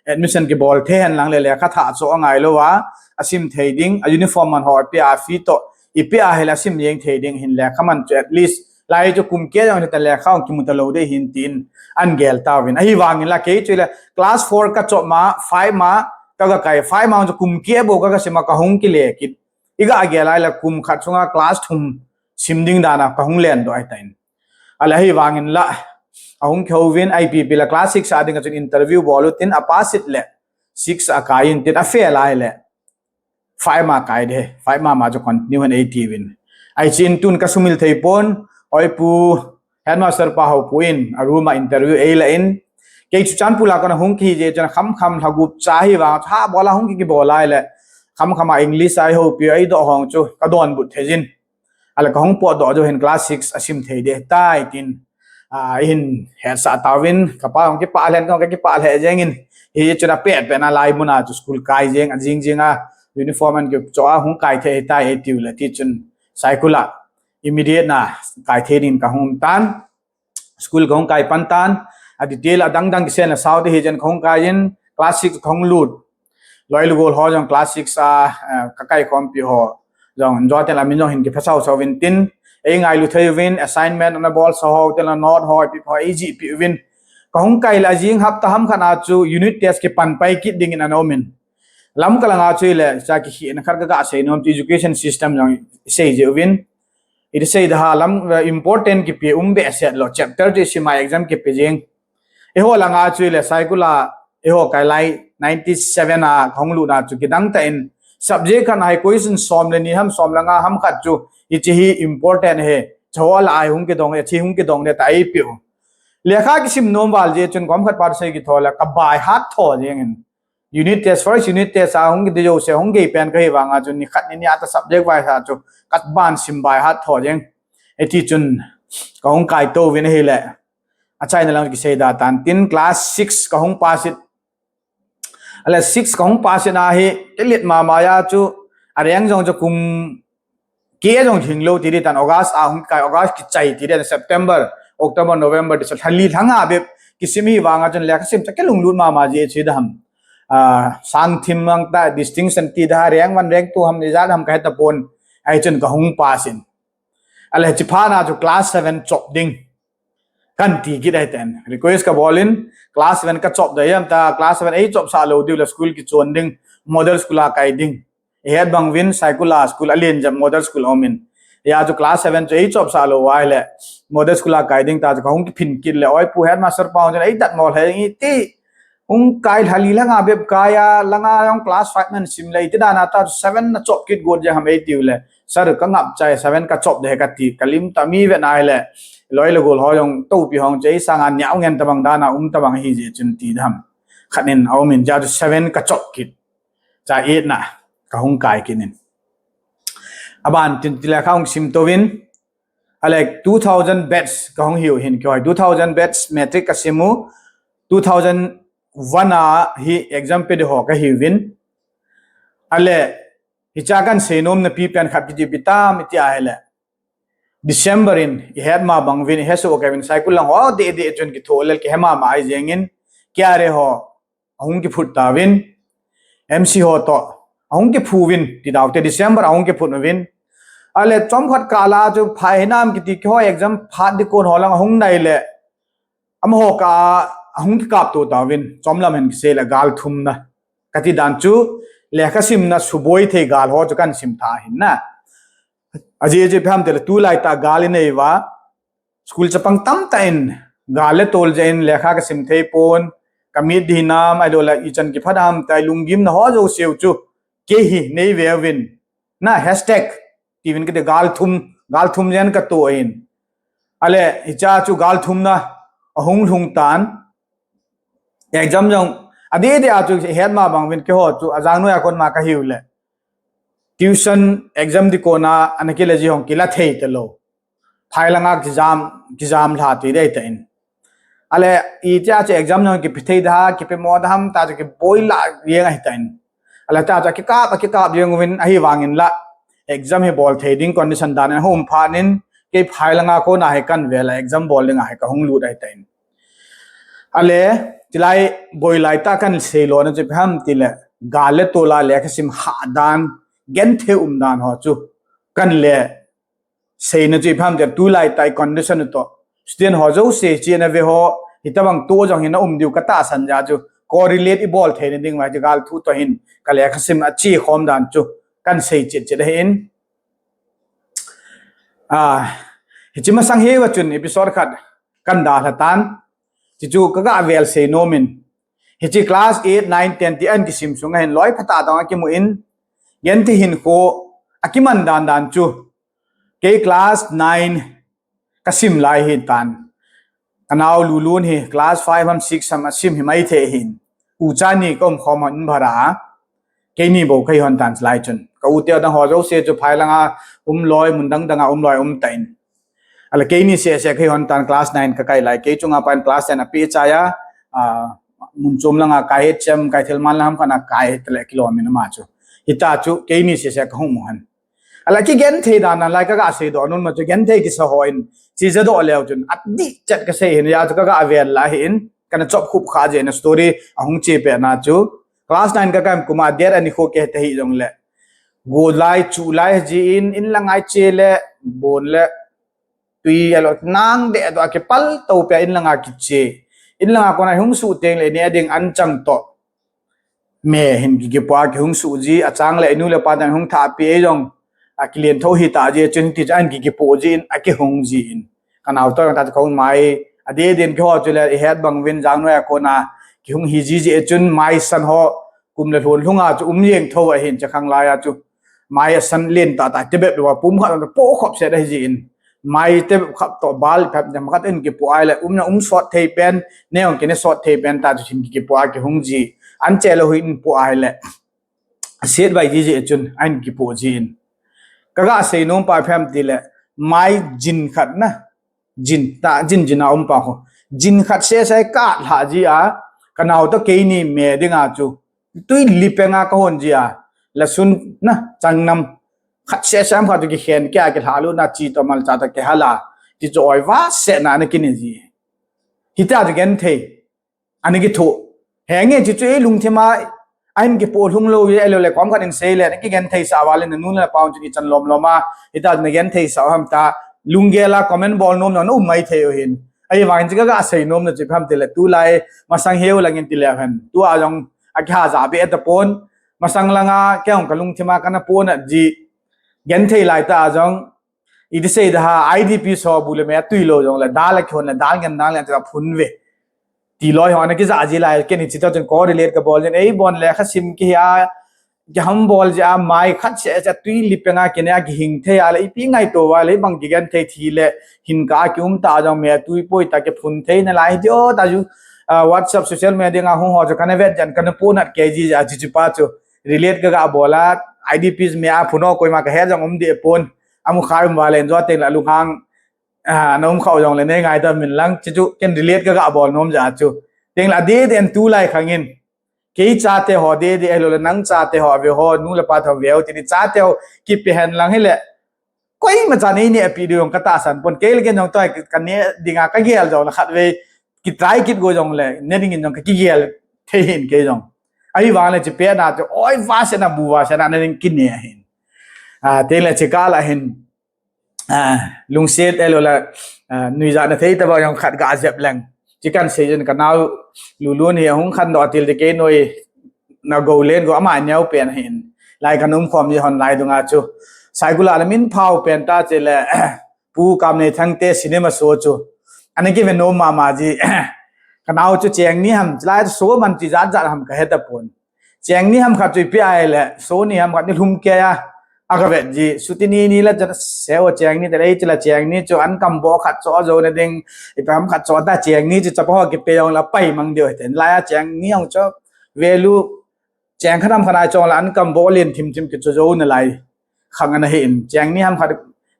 Admission kibol thei hen lang le lekha tha chu a ngai lo a, a sim thei ding, a uniform man ho a pe a fi to, i pe a hel a sim jeng thei ding hin lekha man chu at least, lai chu kum ke jong ta lekha ong kimu ta lo de hin tin, an gel ta vin. Ahi vangin la kei chu le class four ka chop ma, five ma, ka ga kai, five ma chu kum ke bo ka ga sim a ka hung ki le kit. I ga gel lai la kum khat chunga class thum sim ding dan a ka hung len do ai ta in. Ale ahi vangin la, a hung kihou vin I P P la class six a ding a chun interview bol u tin a pass it le six a kai in tin a fail ai le five ma kai de, five ma ma chu continue hen ei ti vin. Ai chin tun ka sumil thei pon, oi pu headmaster pa hau pu in a room a interview ei la in. Kei chu chan pu la ka na hung ki je chun kham kham lha gup cha hi vang ha bol a hung ki bol ai le kham kham a English ai ho pi ai do hong chu ka don but thei jin. Ale ka hung po do jo hin class six a sim thei de tai tin. A, hin het sa ta vin, ka pa hung ki pa len, ka ki pa le jeng in. Hi chu na pet pet na lai mun a chu school kai jeng, a jing jing a uniform an ki cho a hung kai thei tai e tiu le ti chun Saikul a immediate na kai thei din ka hung tan. School ka hung kai pan tan. A detail a dang dang ki sen la sau de hi jen ka hung kai in class six ka hung lut. Loi lu gol ho jong class six a, eh, ka kai khom pi ho. Jong jo ten la min jong hin ki phasau sau vin tin. Ei ngai lu thei vin assignment ana bol sa ho ten la note ho pi ho ei ji pi vin. Ka hung kai la jing hap ta ham khan a chu unit test ki pan pai kit ding in ana um in. Lam ka la nga chu le cha ki hi na khat ka ga sei nom chu education system jong sei je vin. Iti sei da ha lam, eh, important ki pi um be set lo chapter ti si mai exam ki pi jing. Eiho langa chu le Saikul a, eiho kai lai ninety seven a ka hung lut na chu kidang ta in Subject khat a hi question som le ni ham som le nga ham khat chu, hiche hi important ahi. Chua la a hi hung kidong, hiche hung kidong le ta ei piu. Lekha kisim nom val jeh chun kom khat pa sei kitho le ka by heart tho jeng in. Unit test, first unit test a hung kiti jouse hung gei pen kahi vanga chu ni khat ni ni a ta subject wise a chu ka ban sim by heart tho jeng. Hiti chun ka hung kai to vin ahile. Achaina lang kisei da tan tin class six ka hung pass it. Ale six ka hung pass in ahi, kilet mama a chu, a rank jong chu kum kei jong hing lou ti di tan August a hung kai, August kichai ti di tan September, October, November, December, thali thanga bep kisim hi vanga chun lekha sim cha kilunglut mama ji chi da ham. Ah, sang thim mang ta distinction ti da rank one, rank two ham ni ja ham ka heta pon, ahi chun ka hung pass in. Ale chi pha na chu class seven chop ding. Kan ti kit ahi ten. Request ka bol in, class seven ka chop da yam ta, class seven ei chop sa lou diu le school kichon ding, model school a kai ding. Ihet bang vin, Saikul a school a len jam model school om in. Ya chu class seven chu ei chop sa lou vai le, model school a kai ding ta chu ka hung kiphin kit le, oi pu headmaster pa hung chun ei tat mo le, i ti, Hung kai thali langa bep kai a, langa jong class five nan sim le, iti dan a ta seven na chop kit got jeng ham ei tiu le. Sir ka ngap chai, seven ka chop de ka ti, ka lim ta mi ve nai le. Loi le gol ho jong topi hong chei sanga niau ngen ta bang dan a um ta bang hi je chun ti dam. Khat in a um in ja chu seven ka chop kit. Cha eight na ka hung kai kit in. Aban tin ti le ka hung sim to vin. Ale two thousand batch ka hung hiu hin kihoi. Two thousand batch matric ka simu. Two thousand one a hi exam pe de ho ka hiu vin. Ale hicha kan seinom na pi pen khat kiti pi tam iti ahile. December in i het ma bang vin, i he so ka vin, Saikul lang ho de de chun kitho lel kihe mama ai jeng in. Kia re ho. Ahung kiphut ta vin. M C ho to. Ahung kiphu vin. Ti dau te December ahung kiphut vin. Ale chom khat kala chu phai hinam kiti kihoi exam phat di kon ho lang ahung nai le. Amaho ka ahung kikap to ta vin. Chom lam hin kisei le gal thum na. Kati dan chu lekha sim na suboi thei gal ho chu kan sim tha hin na. Aji aji pham te le tu lai ta gal i nei va. School chapang tam ta in, gal le tol ja in lekha ka sim thei pon, ka mit di nam, ai lo la i chan ki phadam, tai lunggim na ho jo seu chu, ke hi nei ve vin, na hashtag, ti vin ka de gal thum, gal thum jen ka to in. Ale, i cha chu gal thum na, ahung lhung tan, exam jong, a de de a chu het ma bang vin ke ho chu, a jang noi a kon ma ka hiu le. Tuition exam di kona ana kila ji hong kila thei ta lo. Phai langa kijam, kijam lha ti dei ta in. Ale, i tia che exam nong kipe thei da, kipe mo da ham ta che kiboi la riang ahi ta in. Ale ta che kikap, kikap riang uvin ahi vangin la. Exam hi bol thei ding condition dan in hum phan in, kei phai langa kona hi kan ve la exam bol ding ahi ka hung lut ahi ta in. Ale, tilai boi lai ta kan sei lo na chu ipi ham ti le, gal le tol a lekha sim ha dan, gen thei um dan ho chu, kan le, sei na chu ipi ham ti tu lai tai condition to. Student ho jo se chi na ve ho, hi ta bang to jong hi na um diu ka ta san ja chu, correlate i bol thei na ding ma chu gal thu to hin, ka lekha sim a chi khom dan chu, kan sei chet chet ahi in. Ah, hichi masang hi va chun episode khat kan da hla tan. Chi chu ka ga vel sei nom in. Hichi class eight, nine, ten ti an kisim sunga hin loi phata dong a kimu in. Gen ti hin kho a kiman dan dan chu. Kei class nine ka sim lai hi tan. Ka nau Lulun hi class five ham six ham a sim hi mai thei hin. U cha ni ka um khom hon bhara. Keini bo ka hi hon tan lai chun. Ka u te dang ho jo se chu phai langa um loi mun dang dang a um loi um ta in. Ale keini se se ka hi hon tan class nine ka kai lai. Kei chunga pan class ten a pi cha ya. A, mun chom langa kai het chem kai thil man lam kana kai het le kilom in ma chu. Hita chu keini se se ka hung mu han. Ala ki gen thei dan lai ka ga sei do nun ma chu gen thei ki sa ho in. Chi ja do leo chun. At di chat ka sei hin ya chu ka ga vel la hin. Kana chop khup kha je na story a hung chi pe na chu. Class nine ka kam kuma der ani kho ke te hi jong le. Go lai chu lai ji in, in la ngai che le, bon le, tui a lo nang de do a kipal to pe in la nga ki che. In la nga kona hung su teng le ne ding an chang to. Me hin ki ki pa ki hung su ji, a chang le inu le pa dang hung tha pi e jong. A ki lien tho hi ta ji, chun ti chan ki ki po ji in, a ki hung ji in. Ka nau to ta ko mai, a de den ki ho chu le, i het bang vin jang noi a kona, ki hung hi ji ji e chun mai san ho, kum le lhun lhunga chu um jeng tho ahin, chakhang lai a chu mai asan len tah tah tebep lou a pum khat po khop set ahi jin, mai tebep khat toh bal phep jam khat in kipoh ahile umna um sot thei pen, ne ong kine sot thei pen tah chu hin kipoh a kihung ji, an che lou hin poh ahile set vai ji ji chun ahin kipoh jin. Kaga sei nom pa phem tile mai jin khat na, jin ta jin jin a um pa ho, jin khat sesai ka lha ji a, kanao toh keini me dinga chu tui lipenga kahon ji a, lasun na changnam khat sesai am khat chu kikhen kei a kilha luna chi toh malcha toh kihal a, ti chu oi va se na na kine ji. Hita chu genthei ana kitho. Henge chu chu ei lungthim a ahin kipoh lhung lou ye lou le kom khat in sei le na kigenthei sa vale, na nu le pa un chu ichan lom lom a, hita na genthei sa ham ta, lunggel a comment bol nom na um mai thei u hin. Ahivangin chu kaga sei nom na chu phem tile tulai masang heu langin tile hen, tua jong akiha ja be ta pon, masang langa kei ong kalungthim a kana pon a ji, genthei lai ta jong iti sei da ha, I D P so bu le me tui lou jong le dal a khon le dal ngen dal ngen ta phun ve. Ti loi ho na kija ji lai, kei ni chi toh chun ko relate kabol jin, ei bon le kha sim ki a, ki ham bol ji a mai khat sesai tui lipenga kine a kihing thei a le ipi ngaito vale bang kigenthei thi le hin ka kium ta jong me tui poi ta kiphun thei na lai dio ta ju, ah, WhatsApp social media nga hung ho chu kana vet jan kana ponat kei ji a chi chi pa chu relate kaga bol a, I D Ps me a phun o koima kahe jong um de pon, amu khai um vale jo teng la lunghang, ah, na um khau jong le nei ngai ta min lang chi chu ken relate kaga bol nom ja chu. Teng la de den tulai khangin kei chate ho de de ahilou le nang chate ho ve ho nu le pa tho ve ho ti ni chate ho kipe hen lang hile koima cha nei ne api ding jong ka tahsan pon, kei le ken jong toh ka ne dinga ka gel jong le khat ve ki try kit go jong le ne dingin jong ka kigel thei hin kei jong. Ahivang le chi pe na chu oi va se na bu va se na na ding kine hin. Ah, te le chi ka la hin, ah, lungset ahilou le, ah, nuijat na thei ta ba jong khat ga jep leng. Chi kan sei jin kanao Lulun hi hung khan do til de kei noi na go len go ama neo pen hin. Lai kan um khom ji hon lai dunga chu. Saikul a le min phau pen ta che le Pu Kamneithang te cinema show chu. Ana kive nom mama ji. Kanao chu cheng ni ham, lai chu show man chi jat jat ham kahe ta pon. Cheng ni ham khat chu ipi ahile, show ni ham khat ni lhum kei a, aga vet ji, suti ni ni la chan se o cheng ni te lei chi la cheng ni chu an kam bo khat cho jo na ding, ipi ham khat cho ta cheng ni chu chapa ho kipe jong la pai mang deu ten. Lai a cheng ni jong chu value cheng khat ham khat ai chong la an kam bo len thim thim ki cho jo na lai. Khang ana hin. Cheng ni ham khat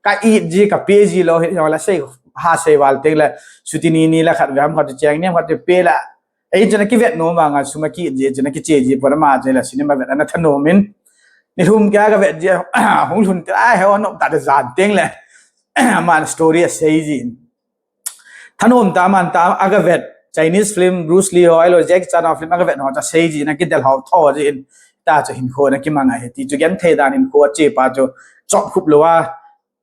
ka it ji ka pe ji lou hi jong la sei ha sei val teng la suti ni ni la khat ve ham khat cheng ni ham khat pe la. Ei chun a kivet nom vanga sum a ki ji chun a kiche ji pon ama che la cinema vet ana thanom in. Ni lhum kei a ka vet ji hung lhun ta he o nom ta de jan teng le. Man story a sei ji. Thanom ta man ta a ka vet Chinese film Bruce Lee ho ahilou Jackie Chan ho film a ka vet ho ta sei ji na kidel ho tho ji in. Ta chu hinkho na kimang a hi ti chu genthei dan hinkho a che pa chu chop khup lou a.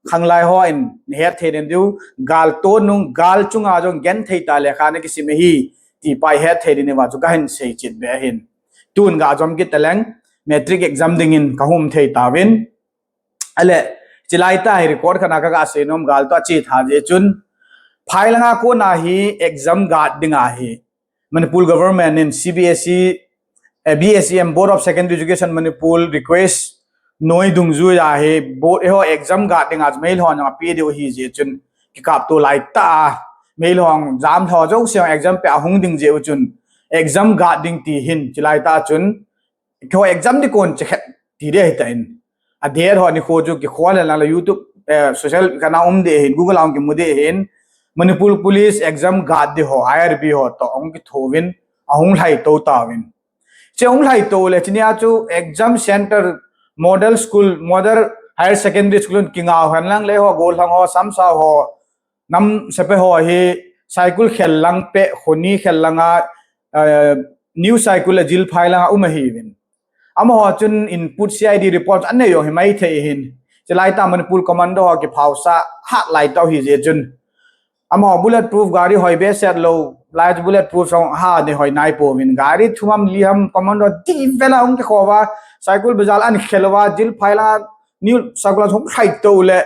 Khanglai ho in na het thei den diu, gal to nung, gal chunga jong genthei ta le kha na kisim ahi, ti pa i het thei den va chu ka hin sei chet be hin. Tun ga jom kit ta leng, matric exam ding in ka hum thei ta vin. Ale, chilai ta hi record khana ka ga sei nom gal to a chi tha je chun. Phai langa ko na hi exam guard ding a hi. Manipur government in C B S E, eh, B S E M, Board of Secondary Education Manipur request noi dungjui a hi board, eiho exam guard ding a chu Meilhong a pe diu hi ji chun kikap to lai ta a Meilhong jam tho jo se exam pe a hung ding ji u chun exam guard ding ti hin chilai ta chun kho exam di kon che khet ti de hi ta in. A der ho ni kho chu ki khol lang la YouTube, eh, social kana um de hin, Google ang ki mu de hin. Manipur Police exam guard di ho, I R B ho to ong ki tho vin, a hung lhai to ta vin. Che hung lhai to le chini a chu exam center model school, model higher secondary school ki ngau han lang le ho, Golhang ho, Samsa ho, nam sepe ho hi Saikul khel lang pe, Khoni khel langa, eh, New Saikul le Jilphai langa um ahi vin. Amaho chun input C I D report an nei jong hi mai thei hin. Chilai ta Manipur Commando ho ki phausa hat lai tau hi je chun. Amaho bulletproof gari hoi be set lou, lai chu bulletproof song ha nei hoi nai po vin. Gari thum am li ham Commando di vela hung ki khova, Saikul bazar an khelova, Jilphai la New Saikul hung khai to le.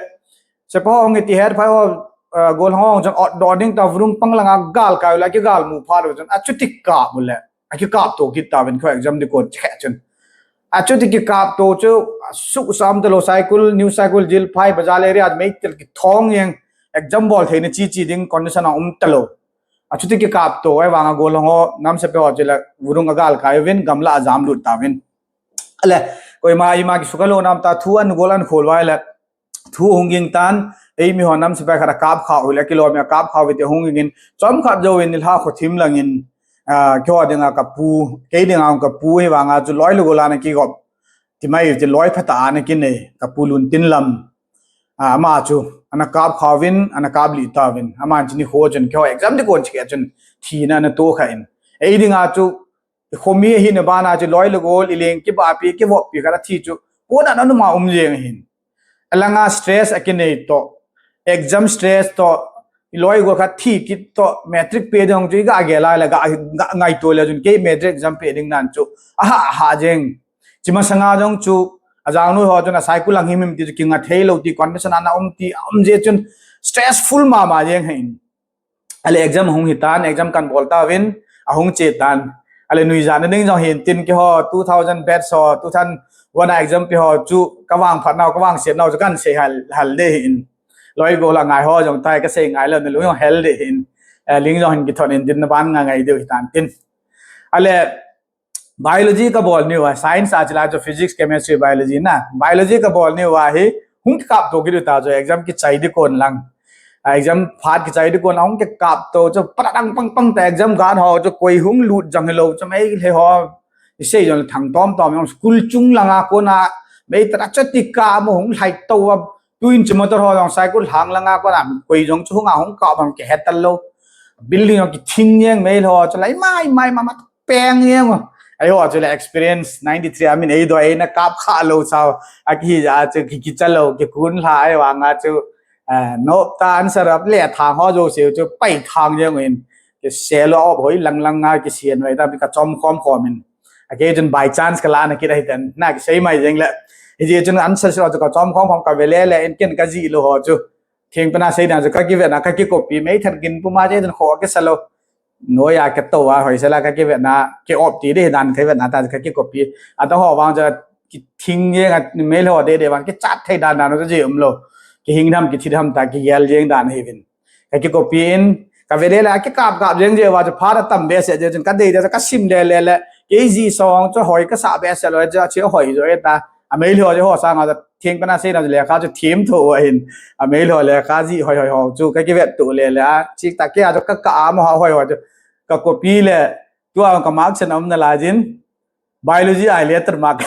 Sepa hong ti het phai ho, eh, Golhang hong chun ot do ding ta vurung pang langa gal kai la ki gal mu pha lo chun a chuti ka mu le. akikap to kit tauvin kho exam ding kon che chun. Achuti kikap to chu, suh sam talou, Saikul, New Saikul, Jilphai, Bazar area, mei tel kithong jeng, exam bol theina chi chi ding condition a um talou. Achuti kikap to, ahivanga gollhang ho, namsepa ho chu la, vurung agal kai uvin, gamla ajam lut tauvin. Ale, koima ima kisukha lou nam ta thu an gol an khol vai le, thu hung ging tan, eimi ho namsepa khat akap kha u le, kilom a kap kha u te hung ging in, chomkhat jouvin nilhah kho thim langin, ah, keiho dinga kapu, kei dinga kapu hivanga chu loi le gol ana kigop, ti mai ti loi phatah ana kinei, kapu Luntinlam. Ah, ama chu, ana kap kha uvin, ana kap lih tauvin, aman chu nikho chun, keiho exam ding kon che chun, thina ana to kha in. Ei dinga chu, khomi ahina bana chu loi le gol, ileng kibahpi, kivoppi khat athi chu, kona na numa um jeng ahin. Alanga stress akinei to, exam stress to, iloi gol khat thi kit to, matric pe ding chu iga gel a le ga, ga ngaito le chun kei matric exam pe ding nan chu, aha, aha jeng. Chi masanga jong chu, ajang noi ho chun a Saikul lang him him ti chu kinga thei lou ti, condition ana um ti, um je chun stressful mama jeng ahin. Ale exam hung hi tan, exam kan bol tauvin, ahung che tan. Ale nuijat na ding jong hin tin keiho two thousand batch ho, two thousand one a exam pe ho chu kavang phat nau, kavang set nau chu kan sei hal, hal de hin. Loi gol a ngai ho jong tai kasei ngai lou, nalung jong hel de hin. Eh, ling jong hin kithon in tin na ban nga ngai deu hi tan tin. Ale biology kabol niu a, science a chila chu physics, chemistry, biology na. Biology kabol niu a hi, hung kikap to kit u ta chu exam kichai ding kon lang. A exam phat kichai ding kon lang, hung kikap to chu, patang pang pang ta exam guard ho chu, koi hung lut jang hilou chu, mei le ho. Isei jong thang tom tom jong, school chung langa kona, mei tara chati ka mo hung lhai to a, tuin chu motor ho jong, Saikul hang langa kona, koi jong chu hung a hung kap ham kihe talou. Building jong kithing jeng mei le ho chu, lai mai mai ma ma peng jeng. Ahi ho chu le experience ninety-three, I mean, ei do ei na kap kha lou sao. Akihi ja chu ki, kicha lou, kikun lha ahivanga chu, eh, nop ta answer a le thang ho jouse chu pai thang jeng in. Kisel lou op hoi lang lang a kisian vai ta ka chom khom khom in. Akei chun by chance kala na kit ahi tan. Na kisei mai jeng le. Hiji chun answer se lou chu ka chom khom khom ka ve le le in ken kajih lou ho chu. Thengpena sei dan chu kakivetna, kakicopy, mei thet gin puma je dan kho kisa lou. Noiya kato a, hoisela kakivetna, kiop ti ding dan kavetna ta kakicopy. Ata ho vang chu kithing jeng a, mei le ho dede vang, kichat thei dan dan chu ji um lou. Kihing tham, kithi tham ta, kigel jeng dan ahiuvin. Kakicopy in, kave le le, kikap kap jeng je va chu phat atam behseh je chun kadei de, kasim le le le. Kei ji song chu hoi kasah behseh lou, chu, chu hoi jo e ta. A mei le ho je ho sanga chu Thengpena seina chu lekha chu them tho ahin. A mei le ho lekha ji hoi hoi ho chu kakivet to le le a. Chik ta kei a chu ka, ka am ho hoi ho chu. Ka copy le. Tua ka mark sen um nalai jin. Biology a letter mark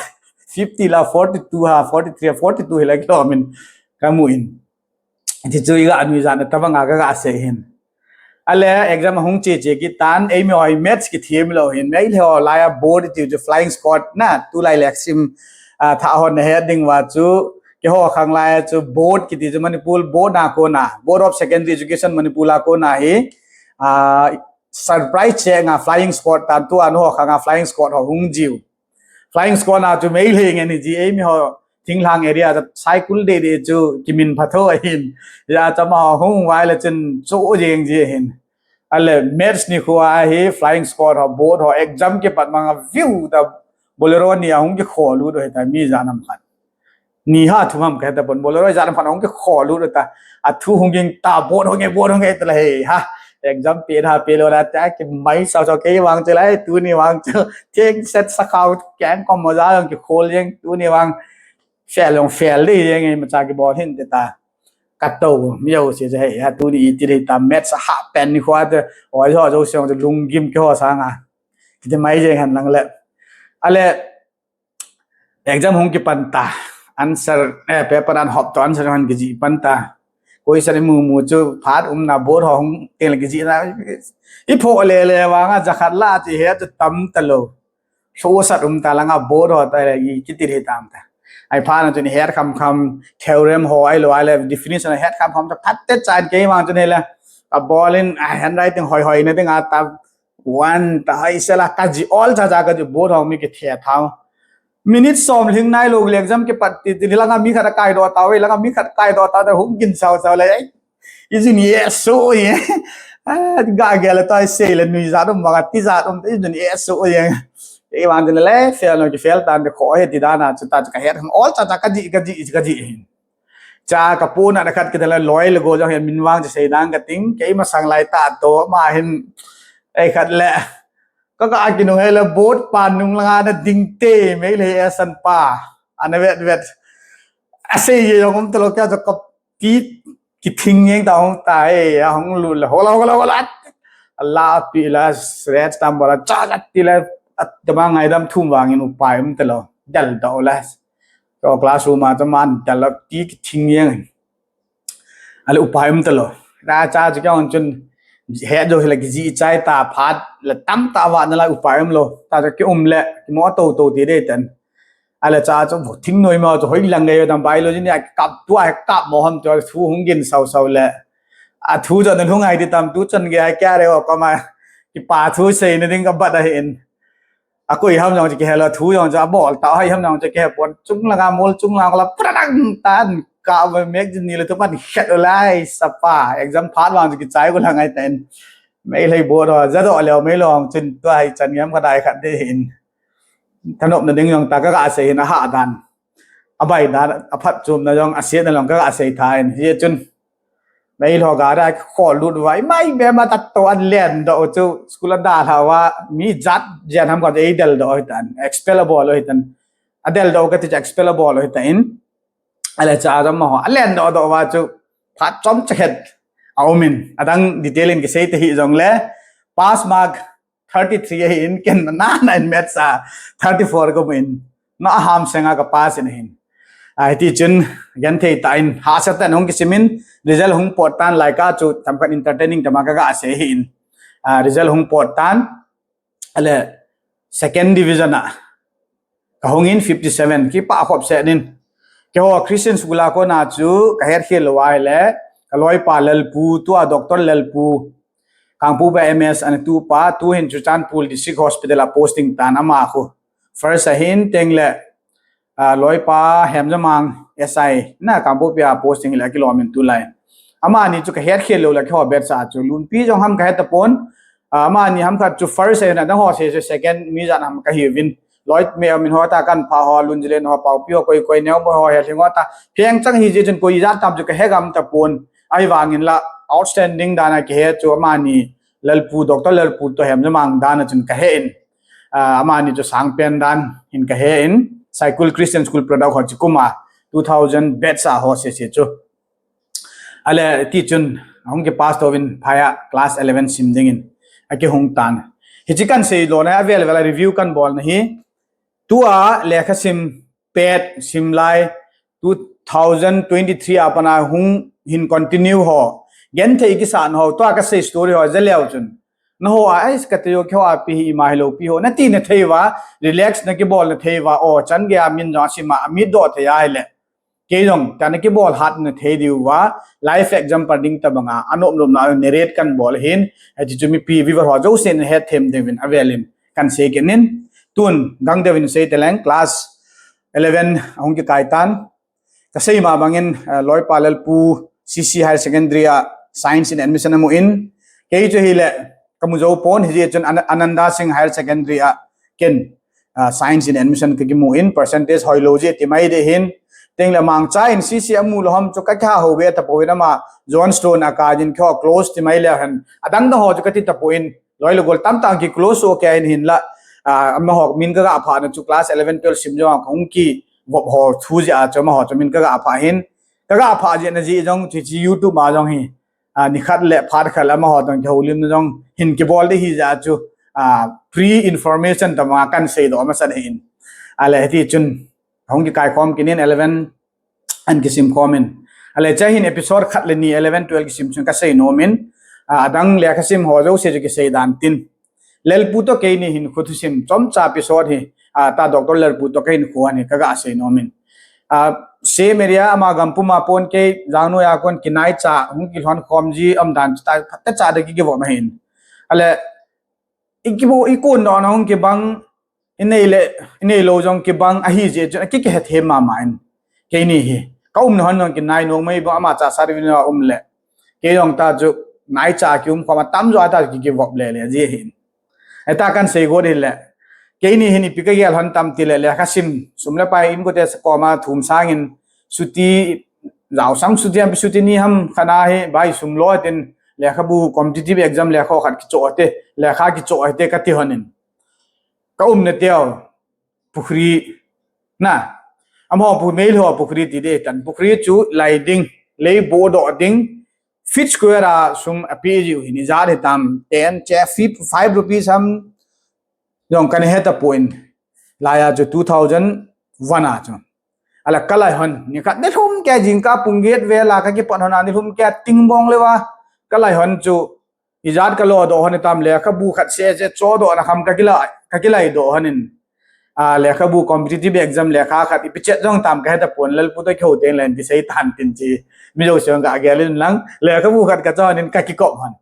fifty la forty-two ha, forty-three, forty-two hi la kilom in. Kamu in. Ti chu iga nuijat na tabang a kaga sei hin. Ale exam ahung che che kit tan, eimi ho hi maths kithem lou hin, mei le ho laiya board ti chu flying squad na, tulai leksim, ah, tha ho nahet ding uva chu, keiho khang laiya chu board kiti chu Manipur board na kona, Board of Secondary Education Manipur a kona hi, ah, surprise check nga flying squad tan tua nu ho khang a flying squad ho hung jiu. Flying squad na chu mei le nge ni ji eimi ho thinglhang area chu Saikul dede chu kimin pha tho ahin. Ya chama ho hung vai le chun chu jeng ji ahin. Ale maths nikho a hi flying squad ho board ho exam kipat manga view ta Bolero ni a hung kikholut u hita mi ijat ham khat. Ni ha thum ham kaheta pon Bolero ijat ham khat hung kikholut u ta. A thu hung ging ta board hung nge board hung nge ta la he ha. Exam pe ha pe lou la ta kimai sao sao kei vang chu lai tuni vang chu. Theng set sakhao keng kom moja jong kikhol jeng tuni vang. Fail jong fail ding jeng imacha kibol hinte ta. Kato, mi jouse chu hei, ha, tuni iti ding ta, maths a hahpen nikho a te, oi ho jouse jong chu lunggim keiho sanga. Kiti mai jeng hen lang le. Ale, exam hung kipan ta. Answer, eh, paper an hop to answer hung kijih pan ta. Question imu mu chu phat umna board ho hung teng le kijih na. Ipho le le vanga jakhat la ti he chu tam talou. Lhosat um ta langa board ho ta le i kiti le tam ta. Ai phat na chu ni het kham kham theorem ho ahilou le definition het kham kham ta phat te chan kei vang chu ni le. A bol in, a handwriting hoi hoi na ding a ta one ta hoi sela kaji all cha cha kaji board ho mi kithe thao. Minute som lhing nailou le exam kipat ti ti langa mi khat akai doh tau, langa mi khat akai doh tau, hung gin sao sao le. Ai, ijin ye so ye. Ah, ga gel le toi sei le nui jat um banga ti jat um te jun e so o yang. E wan jun le fail no ki fail tan de kho he ti dan a chu ta chu ka het hang ol cha cha ka ji ka ji ka ji hin. Cha ka pu na na khat ki da le loi le go jong he min wang che sei dan ka ting ke ma sang lai ta to ma hin e khat le ka ka ki nung he le bot pa nung la na ding te me le e san pa. Ana vet vet. A sei ye jong um to lo ka jo ka pi ki thing yeng ta hong ta e a hong lu le hola hola hola. A la pi la stretch tam bola cha cha ti le at ma ngai dam thum wang in upai um te lo. Dal do la. Ko classroom a cha man dal la pi ki thing yeng. Ale upai um te lo. Ra cha chu kyang chun he jo hila ki ji chai ta phat le tam ta wa na la upai um lo. Ta chu ki um le ki mo to to ti de tan. Ale cha chu thing noi ma chu hoi lang ngai tam bai lo ni a kap tu a kap mo ham chu thu hung gin sau sau le. A thu jo na hung ai ti tam tu chan ge ai kya re o ka ma ki pa thu sei na ding ka bat a hin. A koi ham jong chu kihe lo thu jong chu a bol ta hai ham jong chu kihe pon chung langa mol chung lang la pra dang tan ka ve mek jin ni le tu pan khet lai sapa exam phat wang chu kichai ko la ngai ten. Mei lei bo ro ja do leo mei long chin tu hai chan ngam ka dai khat de hin. Thanop na ding jong ta ka ka sei hin a ha dan. A bai dan a phat chum na jong a se na long ka ka sei tha in. Hi chun Mei lo ga ra kho lut vai mai be ma ta to an len do chu school a da la wa mi jat jen ham ko ei del do hitan expellable hitan a del do ka ti expellable hitan ale cha jam ma ho a len do do wa chu phat chom cha het a umin adang detail in ki sei te hi jong le pass mark thirty three ahin ken na na in maths a thirty four ko min na ham senga ka pass in hin. Ai ti chun gen thei ta in ha sa tan hung kisimin result hung pot tan lai ka chu tam kan entertaining tama ka ga se hin. A result hung pot tan ale second division a ka hung in fifty seven ki pa khop se nin. Ke ho Christian school a ko na chu ka her khel lo ai le ka loi pa Lalpu tu a doctor Lalpu Kangpokpi M S ana tu pa tu hin Churachandpur District Hospital a posting tan ama khu. First ahin teng le uh, loi pa Hemjamang S I na Kangpokpi a posting le kilom in tu lai. Ama ni chu ka het khel lo le kho bet sa chu lun pi jong ham ka het ta pon. Uh, ama ni ham khat chu first ahin na ho se second mi jan ham ka hi vin. Loi me min ho ta kan pha ho lun jilen ho pau pi ho koi koi neo bo ho he ling ho ta. Pheng chang hi je chun koi ja tam chu ka he gam ta pon. Ai vangin la outstanding dana ki he chu ama ni Lalpu, Doctor Lalpu to Hemjamang dana chun ka he in. Ah, ama ni chu sang pen dan hin ka he in. Saikul Christian School product ho chu kuma two thousand batch a ho se se chu. Ale ti chun hung ki pass to vin phaya class eleven sim ding in. A ki hung tan. Hi chi kan sei lo na avel vel review kan bol na hi. Tua lekha sim pet sim lai two thousand twenty-three a pana hung hin continue ho. Gen thei ki san ho. Tua ka sei story ho. Ze leo chun. Na ho a, ai, ka te yo kyo a pi hi ma hi lo pi ho. Na ti na thei va. Relax na ki bol na thei va. O, chan ge a min jong sim a mi do thei ai le. Ke jong, ta na ki bol hat na thei diu va. Life example ding ta banga. Anop nop na narrate kan bol hin. Ai ti chu mi pi viewer ho jo sen het them ding vin avelin. Kan sei kenin. Tun, gang devin sei te leng class eleven hung ki kai tan. Ka sei ma bangin, uh, loi pa Lalpu C C Higher Secondary a Science in admission amu in. Kei chu hi le ka mu jo pon hi chun An- Ananda Singh Higher Secondary a ken uh, Science in admission ka ki mu in percentage hoi lo je ti mai de hin. Teng le mang cha in C C amu lo ham chu ka kha ho ve ta po in ama John Stone a ka jin kho close ti mai le han. Adang da ho chu ka ti ta po in. Loi le gol tam tang ki close o ke in hin la. Ah, ama ho min ka ga pha na chu class eleven twelve sim jo ka hung ki vop ho thu ja chu ama ho chu min ka ga pha hin. Ka ga pha je na ji jong chi chi YouTube ma jong hi. Ah, ni khat le phat khat le ama ho tong ki ho lim na jong hin ki bol de hi ja chu. Ah, pre information ta ma kan sei do ma san hin. Ale ti chun hung ki kai khom kinin eleven an kisim khom in. Ale cha hin episode khat le ni eleven twelve kisim chun ka sei nom in. Ah, adang le ka sim ho jo se chu ki sei dan tin. Lalpu to kei ni hin khu thusim chom cha episode hi. Ah, ta Doctor Lalpu to kei hin khu ani ka ga sei nom in. Ah, same area ama gam puma pon kei jangnu ya kon kinai cha hung ki lhon khom ji am dan ta ta cha de ki ki vo ma hin. Ale i ki bo i kun no na hung ki bang i nei le i nei lo jong ki bang ahi je chu ki ki het he ma ma in. Kei ni hi ka um no han no ki nai no mai ba ama cha sar vin um le. Kei jong ta chu naicha kium khom a tamjo a ta ki, kivop le le ji hin. Eta kan sei got hile. Keini hin ipi kagel hon tam tile, lekha sim, sum le pai inkote koma thum sangin, chuti, jaosang chuti ham, chuti ni ham, khat a hi, bai sum lo tin, lekhabu competitive exam lekha khat kichoh te, lekha kichoh te kati honin. Ka umna teu, pukhri, na, amaho pu, Meitei ho pukhri ti ding tan, pukhri chu lai ding, lei bodoh ding, feet square a sum ape jiu hin, ijat hitam, ten, che, fif-, five rupees ham, jong kana he tapon, laiya chu two thousand one a chu. Ala kalai hon, nikhat nilhum kei jingkah pung get vela kakipot hon a nilhum kei tingbong leuva, kalai hon chu, ijat kalodoh hon tam lekhabu khat seh seh chodohna kham kakila, kakilai doh honin. A, lekhabu competitive exam lekha khat ipi chet jong tam kahe tapon, Lalpu to kihou teng len kisei tan tin chi. Mi jouse jong kagel in lang, lekhabu khat kachoh in kakikop hon.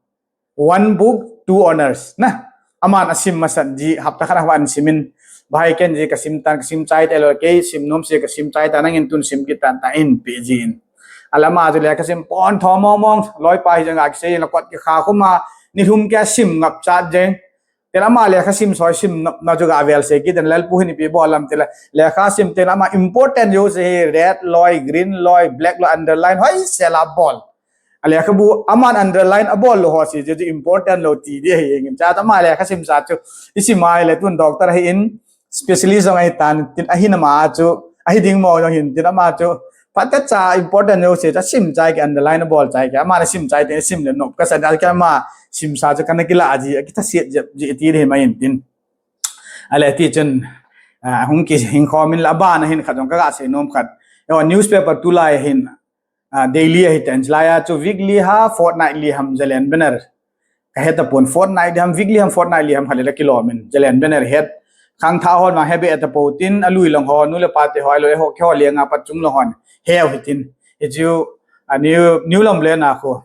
One book, two honours. Na, aman asim masat ji, hapta khat a ahin simin. Bai ken ji kasim tan, kasim chai talou, kei sim nom se kasim chai tan, nangin tun sim kit tan, tin ape jin. Alama chu lekha sim pon thom mong mong, loipa hi jong akisei, lakot kikha khum a, nilhum kei sim ngap chat jeng. Tin ama lekha sim soi sim na, na chu gavel sei kit in, Lalpu hin ipi bol ham tile, lekha sim tin ama important jouse hi red loi, green loi, black loi, underline, hoisel a bol. A lekhabu aman underline abol lou ho si, chu important lou ti ding ahi, cha ama lekha simsa chu, isim a hile tun doctor ahin, specialist jong ahi tan, tin ahin ama chu, ahi ding mo jong hin, tin ama chu, phat kacha important jouse chu, sim chai kei underline abol chai kei, ama sim chai te sim le nop kasa dal kei ama, simsa chu kana kila ji, akitha siet jep ji ti ding ahi mai in tin. Ale ti chun, a, hung kihing khom in la ban a hin khat jong kaga sei nom khat. Yo, newspaper tulai hin, a, daily ahi tan, laiya chu weekly ham, fortnightly ham, Zalen Banner. Kahe tapon fortnight ham, weekly ham, fortnightly ham, khat le la kilom in. Zalen Banner het. Khangthah hon vang he be tapon tin, alui lang ho, nu le pa te ho, aloi ho, keiho lenga pat chung lang hon. Heu hitin. Hichu, a, New, New Lamlen a khu.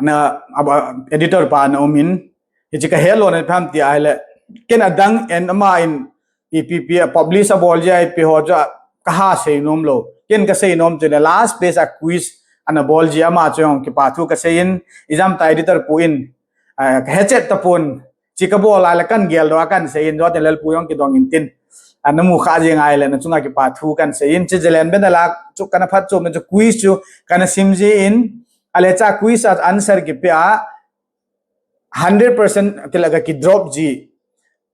Ana, aba, editor pa ana um in. Hichi kahe lou na pham ti ahile. Ken adang en ama in ipi pi a publish abol ji a ipi ho chu kaha sei nom lou. Ken kasei nom chu le last page a quiz ana bol ji ama chu jong kipa thu kasei in, ijam ta editor pu in, a, kahe chet tapon, chi kabol a le kan gel doh a kan sei in, joten Lalpu jong kidong in tin. Ana mu kha jeng ahile na chunga kipa thu kan sei in, chi Zalen Banner la chu kana phatchomna chu quiz chu kana sim ji in, ale cha quiz a answer kipe a, hundred percent kila ka kidrop ji.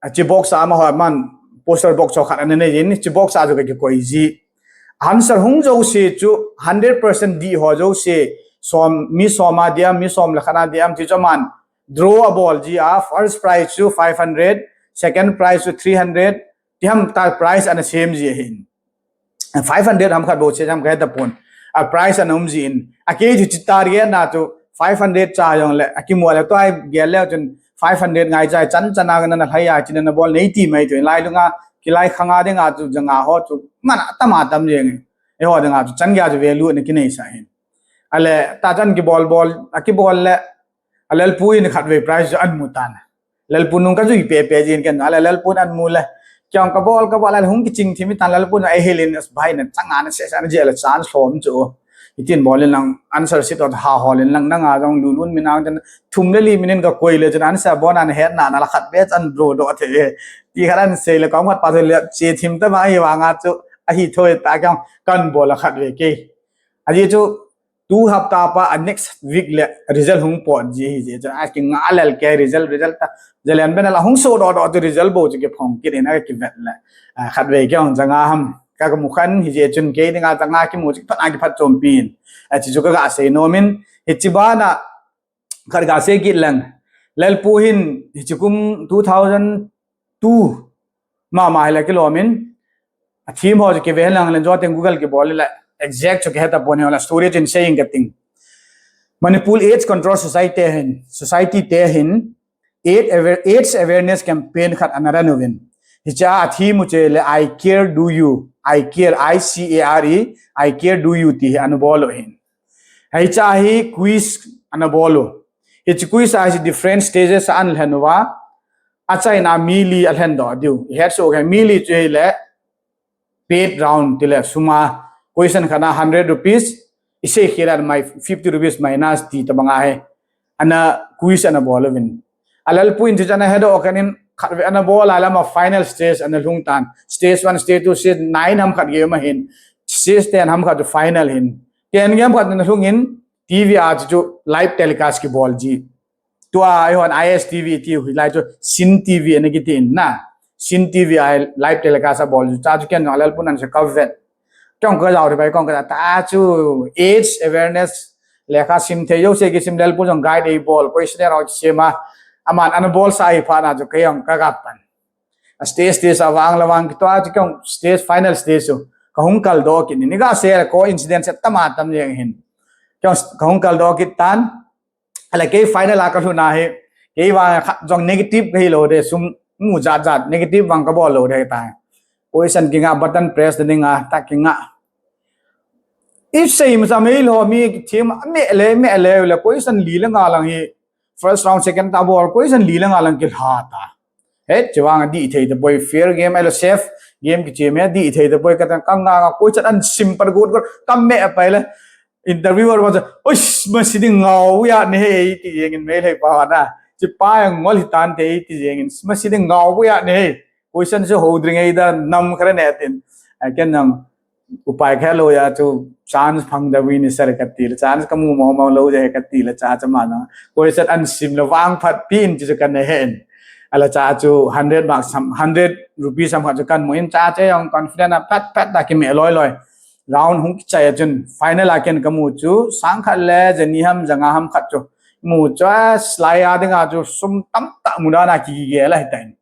A chi box a amaho man poster box ho khat ana nei in, chi box a chu ka kikoi ji. Answer hung jouse chu hundred percent dih ho jouse, som, mi som a dih am, mi som le khat a dih am ti chu aman draw abol ji a, first prize chu five hundred, second prize chu three hundred, ti ham ta prize ana sem ji ahin. Five hundred ham khat bou che jam kahe tapon. A prize ana um ji in. A kei chu chi target na chu five hundred cha jong le, akimu le tua gel le chun five hundred ngai chai chan chan a kana lhai a chin ana bol nei ti mai chu. Lai lunga, kilai khanga dinga chu janga ho chu man atam atam jeng. Eiho dinga chu chan gei chu value ana kinei sa hin. Ale ta chan kibol bol, akibol le, a Lalpu in khatvei prize chu ana mu tan. Lalpu nung kajui pepe jin ken, ale Lalpu in ana mu le. Kei jong kabol, kabol le hung kiching thim tan, Lalpu in ahil in, as bai na changa na sesa na jeh le chance lhom chu. Hitin bol in lang answer sheet ot ha hol in lang nanga jong lulun min ang ten thum le li min in kakoi le chun answer bon ana het na na la khat be chan draw doh thei e. Ti khat ana sei le kong khat pa thei le che thim ta ma hi vanga chu ahi thoi ta kong kan bol a khatvei kei. Aji chu tu hapta pa a next week le result hung pot ji hi je chu a kinga lel kei result, result ta Zalen Banner la hung so doh doh chu result bou chu kiphong kit in a kivet le. A, khatvei kei jong janga ham ka kamu khan hi je chun kei dinga janga kimu chu phat a kiphatchompi in. A chi chu kaga sei nom in hichi bana khat ga sei kit lang. Lalpu hin hichi kum two thousand two mama hi la kilom in. A theme ho chu kive lang le joten Google kibol le exact chu kihe tapon hi la story chin sei in kating. Manipur AIDS Control Society hin, Society te hin AIDS aware-, AIDS awareness campaign khat ana run uvin. Hicha a theme u chu le I care do you, I care, I C A R E, I care do you ti hi ana bol u hin. Hicha hi quiz ana bol u. Hichi quiz a hi different stages a ana lhen uva. Achaina mi li alhen doh diu. Ihet soh u hi mi li chu hi le paid round ti le sum a question khat a hundred rupees. Isei khel a mai fifty rupees minus ti tabang ahi. ana quiz ana bol uvin. Alalpu in chu ana hedoh khan in khat ve ana bol a lama final stage ana lhung tan. Stage one, stage two, stage nine ham khat gei ma hin. Stage ten ham khat chu final hin. Ten game khat ana lhung in T V a chu, chu live telecast kibol ji. Tua eihon I S T V ti u hilai chu Sin T V ana kiti in na. Sin T V a live telecast abol chu cha chu ken jong Lalpu nan se ka vet. Kong ka jao ri bai kong ka ta chu AIDS awareness lekha sim thei jouse kisim Lalpu jong guide eibol, question rao kisem a. Aman ana bol sa hi phat na chu kei jong ka gap pan. A stage stage a vang la vang kitoh a chu kong stage final stage chu ka hung kal doh kit ni. Ni ka se coincidence tam a tam jeng hin. Kong ka hung kal doh kit tan. Ala kei final a ka lhun a hi, kei vang khat jong negative ka hi lou de, sum mu jat jat, negative vang ka bol lou de ta. Question kinga, button press de ninga, ta kinga. I sei ma sa mei lou mi team me le, me le, le question li le nga lang hi, first round, second ta bol, question li le nga lang kilha ta. He, chevang dih thei tapoi, fair game, ahilou safe game kiche me, dih thei tapoi, kata ka nga nga, question an simple got got, ka me pai le. Interviewer vang chu, "Uish, masi ding ngau ya ne he," ti jeng in Meitei pa na. Chi pa yang ngol hi tan te ti jeng in, "Masi ding ngau ya ne he." Question chu ho dring ei da nam khare ne tin. A ken nam upai kha lou ya chu chance phang da win sir ka ti le, chance ka mu mo mo lou je ka ti le cha cha ma na. Question an sim le vang phat pin chu ka ne he in. Ala cha chu hundred mark sam, hundred rupees sam kha chu kan mu in cha che yang confident a pat pat da ki me loi loi. Round hung kichai a chun final a ken ka mu chu sang khat le jani ham janga ham khat chu mu chu a slai a dinga chu sum tam ta mu da na ki ge la hitan.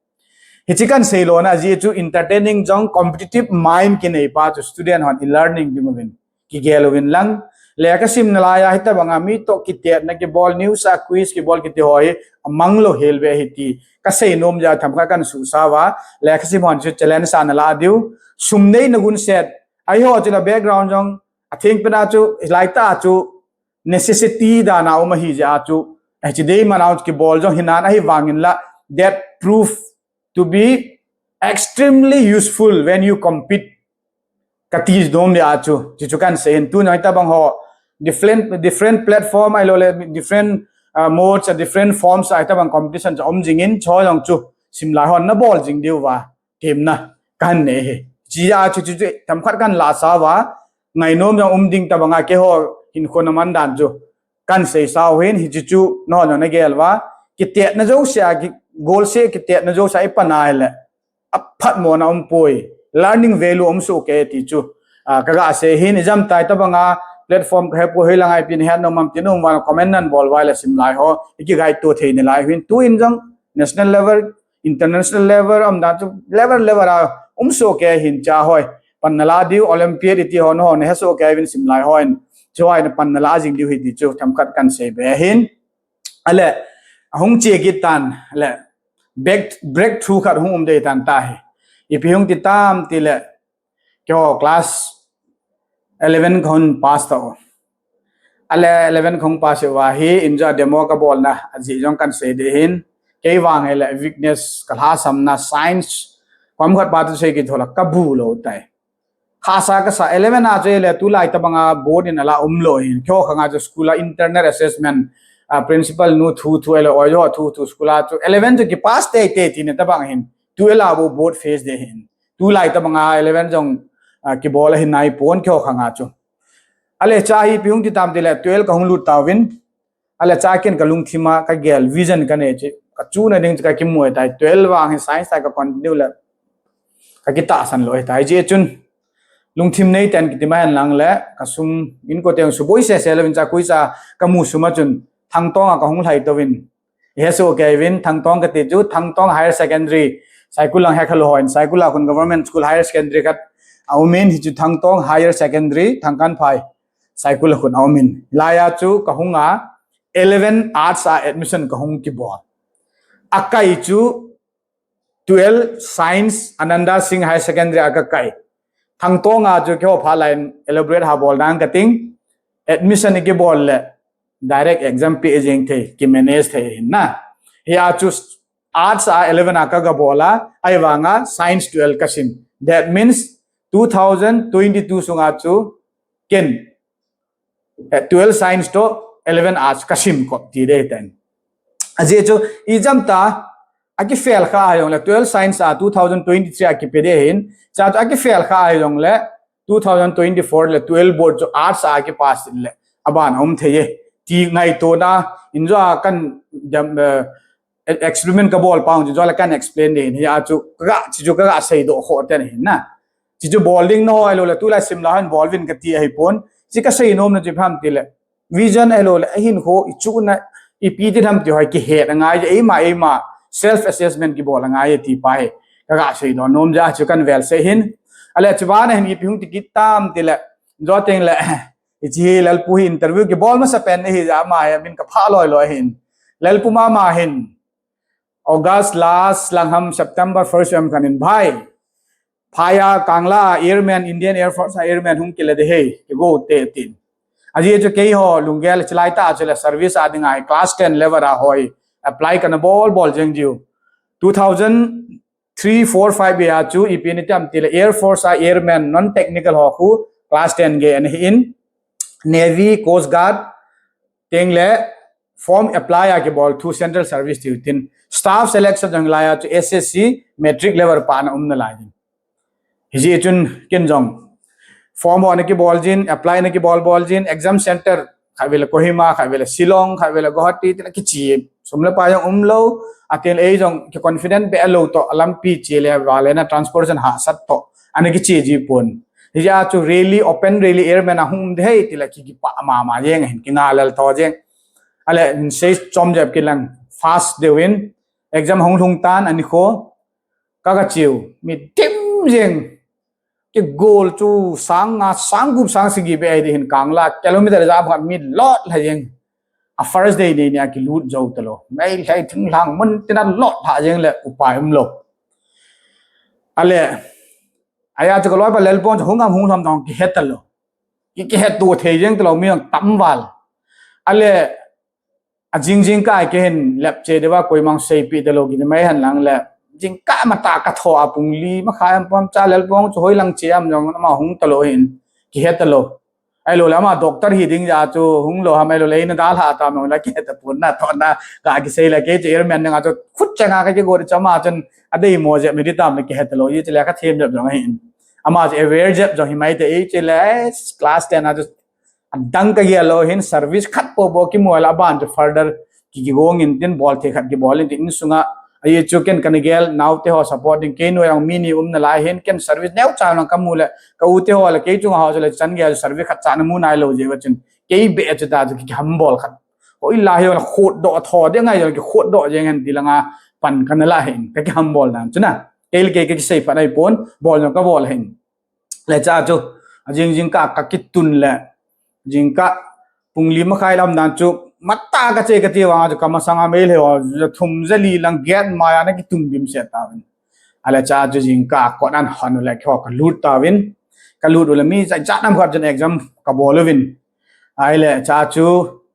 Hichi kan sei lou na ji chu entertaining jong competitive mind kinei pa chu student hon i learning ding uvin ki gel uvin lang. Le ka sim na la ya hita banga mi to ki tet na ki bol news a quiz ki bol ki ti ho hi amang lou hel ve hi ti ka sei nom ja tham kha kan su sa va. Le ka sim hon chu challenge sa na la diu sum nei na gun set. Ai ho chu la background jong a thing pe na chu lai ta chu necessity da na um ahi ja chu. Ai chi dei ma na ki bol jong hi na na hi vang in la that proof to be extremely useful when you compete. Ka ti nom le a chu, chi chu kan sei hin tu noi ta bang ho, different, different platform ai lo le, different, uh, modes, uh, different forms ai ta bang competition chu om jing in, cho jong chu, sim lai hon na bol jing diu va, tim na, kan ne he. Chi a chu chu chu, tam khat kan la sa va, ngai nom jong um ding ta bang a ke ho, hin khon man dan chu, kan sei sa hin, hi chu chu, no, no, na gel va, ki tet na jo se a, ki gol se, ki tet na jo sa i pa na le. A phat mo na um poi, learning value um su ke ti chu. A, ka ga se hin i jam tai ta banga platform ka he po he la ngai pin he no mam ti no van comment nan bol vai la sim lai ho, i ki gai to thei ni lai hin tu in jong national level, international level, am da chu level level a um su ke hin cha hoi. Pan na la diu Olympiad i ti ho no ho ne he su ke vin sim lai ho in. Chu ai na pan na la jing diu hi ti chu tham khat kan sei be hin. Ale, hung che ki tan, ale, break, breakthrough khat hung um dei tan ta hi. Ipi hung ti tam ti le, kyo class eleven khon pass ta o. Ale, eleven khon pass wa hi, inja demo ka bol na, aji jong kan sei de hin, kei vang hele, weakness, ka lha sam na, science, kom khat pa tu sei ki thola, ka bu lo tai. Hasa ka sa eleven a chu le tu lai ta banga board in ala um lo hin. Kyo khanga chu school a internal assessment, a principal nu thu thu ele oi ho thu thu school a chu eleven chu ki pass te te ti ne ta bang hin. Tu ela bo board face de hin. Tu lai ta banga eleven jong, a, ki bol hin nai pon kyo khanga chu. Ale cha hi pi hung ti tam ti le twelve ka hung lut ta win. Ale cha ken ka lungthim a ka gel vision ka nei chi ka chu na ding chi ka kimu tai twelve vang hi science ta ka continue le ka kitahsan lo tai chi chun lungthim nei ten kiti ma hen lang le ka sum in ko teng su boi se se lo in cha kui cha ka mu suma chun Thangtong a ka hung lai to win he su ke win Thangtong ka ti chu Thangtong Higher Secondary Saikul lang he kha lo hoin Saikul a kun government school higher secondary kat a umin hi chu Thangtong Higher Secondary Thangkanphai Saikul a kun a umin. Laya chu ka hung a eleven arts a admission ka hung kibol. A kai chu twelve science Ananda Singh Higher Secondary a ka kai. Thangtong a chu keiho pha line elaborate ha bol dang ka ting. Admission i kibol le direct exam pe jeng thei, ki manage thei hin na. Hi a chu arts a eleven a ka ga bol a, ai vang a science twelve ka sim. That means two thousand twenty-two sunga chu ken, eh, twelve science to eleven arts kasim kop ti ding ahitan. Ajeh chu ijemtia akifel kha hijongle twelve science a two thousand twenty-three a kipe ding ahin, chua chu akifel kha hijongle two thousand twenty-four le twelve board chu arts a kipass le aban aum thei e ti ngaitona in jong kan experiment kabol pau chu jong le kan explain ding ahi. Hiche chu kaga seidoh khoh ten ahin na. Hiche chu bol ding naho ahiloule tulai simlou hen bol uvin kati ahipon. Hiche kasei nomna chu ipi ham itile vision ahiloule ahinkho ichuhna ipi ti ham ti ho kihet angai e, eima eima self assessment kibol angai e ti pa hi kaga seidoh nom jeh a chu kan vel sei ahin. Ahile chuban ahin ipi hung ti kit tam itile, joteng le hiche hi Lalpu hi interview kibol masapen ahijeh a ama hi min kaphah loi loi ahin. Lalpu mama hin August last lang ham September first lang khan in, "Bhai, phaiya Kangla airman, Indian Air Force airman hung kile ding ahi, kigo te," tin. Ajeh chu keiho lunggel chilai tah chule service a dinga hi class ten level a ho hi apply kana bol bol jeng diu. Two thousand three, four, five a chu ipi ni tam tile Air Force a airman non technical ho khu class ten gei ana hin, Navy, Coast Guard, tengle form apply a kibol thu central service tiu tin, staff selection jong laiya chu S S C matric level pa ana um nalai ding. Hijeh chun ken jong form ho ana kibol jin, apply ana kibol bol jin, exam center khatvei le Kohima, khatvei le Shillong, khatvei le Guwahati, tina kiche, sum le pai jong umlou, atin ei jong kiconfident beh lou toh, alampi che le vale na transportation hahsat toh ana kiche ji pon. Hijeh a chu rally, open rally airman ahung um ding ahi tile kikipah mama jeng ahin, kingahlel tho jeng. Ahile hin sei chom jep kit lang, first deu in exam hung lhung tan anikho, kaga cheu, mi dim jeng, kigol chu sang nga, sang gup, sang sagi beh ahi ding ahin, Kangla kilometer ijat khat mi lot lha jeng. A first day ni nia kilut jou talou, Meitei thinglhang mun tina lot lha jeng le upai umlou. Ahile ahi a chu kaloipa Lalpon chu hung am hung lhom dong kihe talou, ki kihetto thei jeng talou, mi jong tam val. Ahile ajing jingkah a kei hin lepche diuva koimang seipeh talou kiti mai hen lang le, jingkah matah katho a pung li makhai am pom cha Lalpon chu hoilang che am jong ama hung talou hin, kihe talou. Ahiloule ama doctor hi ding jeh a chu hung lou ham, ahiloule eina dalhah tam jong le kihe tapon na, thona ka kisei le kei chu airman dinga chu khut chenga kakigot chu ama chun adeimo jep mi ding tam le kihe talou, hiche le kathem jep jong ahin. Ama chu aware jep jong hi mai te, hiche le class ten a chu adang kagel lou hin service khat popo kimu le aban chu further ki, kigong in tin bol thei khat kibol in tin insunga ahi chu ken kana gel naote ho support ding, kei noiya jong mi ni um nalai hin, ken service neocha lang kamu le ka ute ho le kei chunga ho chu le chan gei a service khatcha ana mu nailou jeh uva chun kei beh chu ta chu kihambol khat. Hoilai hijongle khotdoh tho ding ngai jong kikhotdoh jeng hen ti langa pan kana la hin, kakihambol dan chu na. Kei le kei kakisei phat ahipon, bol jong kabol hin. Le chua chu ajing jingkah kakitun le, jingkah pung li makhai lam dan chu matah kache kati vanga chu kamasanga Meitei ho ja thum ja li lang gate maiya ana kitung bimset tauvin. Ahile chua chu jingkah kot an hon ule keiho kalut tauvin. Kalut ule mi jat jat nam khat chun exam kabol uvin. Ahile chua chu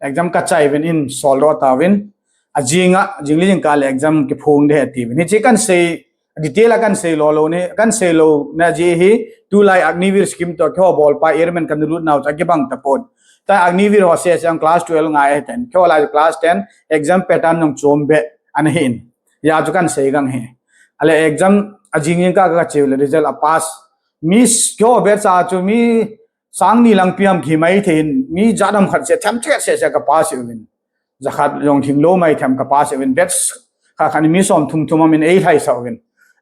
exam kachai uvin in soldoh tauvin. Ajinga, jing le jingkah le exam kiphong ding ahi tiuvin. Hiche kan sei, detail a kan sei lou lou ni, kan sei louna jeh hi, tulai Agniveer scheme toh keiho bolpa airman kana lut nau chu akibang tapon. Tua Agniveer ho sese jong class twelve ngai ahitan, keiho lai class ten, exam pattern jong chom beh ana hin. Hijeh chu kan sei gang hi. Ahile exam ajing jingkah kacheu le result apass. Mi keiho batch a chu mi sang ni lang pi ham kihi mai thei hin, mi jat ham khat seh, themkhat sese kapass uvin. Jakhat jong lhinglou mai them kapass uvin, batch khat khat ni mi somthum thum ham in eilhaisah uvin.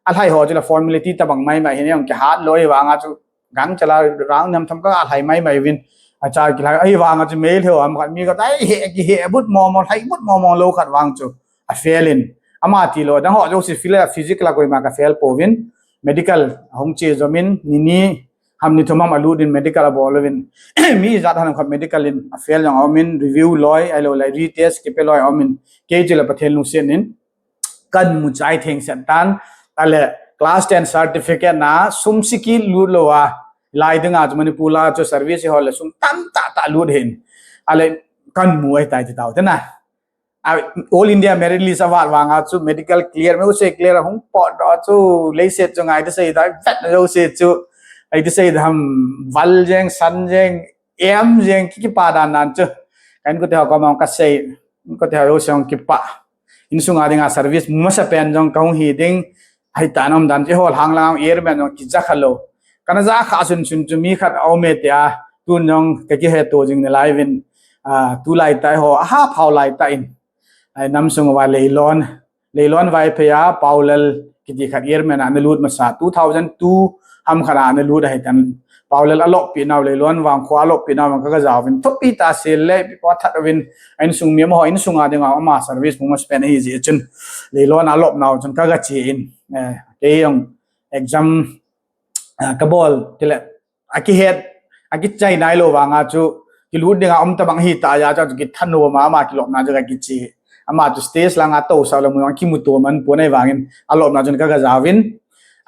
Alhai ho chu le formality tabang mai mai hin, jong kihat lou ahivanga chu gangchela round nem tham kalhai mai mai uvin. Achua kilhai ahivanga chu Meitei ho ham khat mi khat ahi, kihe but momo, lhai but momo lou khat vang chu afail in. Ama tilou, adang ho jouse physics la koima kafail pouvin. Medical ahung che jomin, ni ni ham ni thum ham alut in medical abol uvin. Mi jat ham khat medical in afail jong aumin, review loi, ahiloule retest kipe loi aumin. Kei chu le Pathen lungset in kamu chai thengset tan. Ahile class ten certificate na sum siki lut louva, lai dinga chu Manipur a chu service ho le sum tamtah tah lut hin. Ahile kamu ahitai ti tau te na. All India merit list avat vanga chu medical clear, meuse clear ahung potdoh chu leiset chu ngai ti sei dai vet jouse chu. Ahi ti sei dam, val jeng, san jeng, em jeng, ki kipa dan dan chu. Ka inkote ho koma kasei, inkote ho jouse jong kipah. Insunga dinga service masa pen jong kahung hi ding, ahitah in umdan, eiho lhang lang airman jong kija khalou. Kana ja kha sunsun chu mi khat aume tia, tun jong kakiheto jing nalai uvin, ah, tulai tah eiho, aha phau lai tah in. Ai, namsung uva Leilon, Leilon Vaiphei a, Paulal kiti khat airman a analut masa, two thousand two ham khat a analut ahitan. Paulal aloppi nau, Leilon vang kho aloppi nau vang kaga jaovin. Thupi tah sel le, ipi pa that uvin, a insung mi amaho, insunga dinga ama service masa pen ahi jeh chun. Leilon alop nau chun kaga che in. Eh, kei jong exam, ah, kabol, tile, akihet, akichai nailou vanga chu, kilut dinga um tabang hita jeh chun chu kithanom a, ama kilopna chu kakiche. Ama chu stage langa tousah le mu jong kimuto man pon ahivangin, alopna chun kaga jaovin.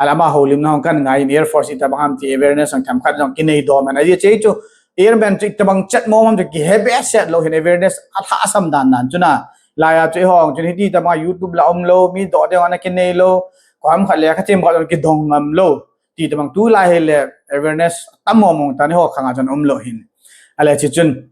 Ahile ama houlimna hung kan ngai in, Air Force itabang ham ti awareness jong themkhat jong kinei dom in. Ajeh chu, airman chu itabang chet mong ham chu kihe behseh lou hin, awareness alhahsam dan dan chu na. Laiya chu eiho jong chun hiti tabang YouTube la umlou, mi doh ding ana kinei lou. Koiham khat lekha them khat jong kidong ngam lou. Ti tabang tulai hile awareness tam mong mong tan eiho khanga chun umlou hin. Ahile chuchun,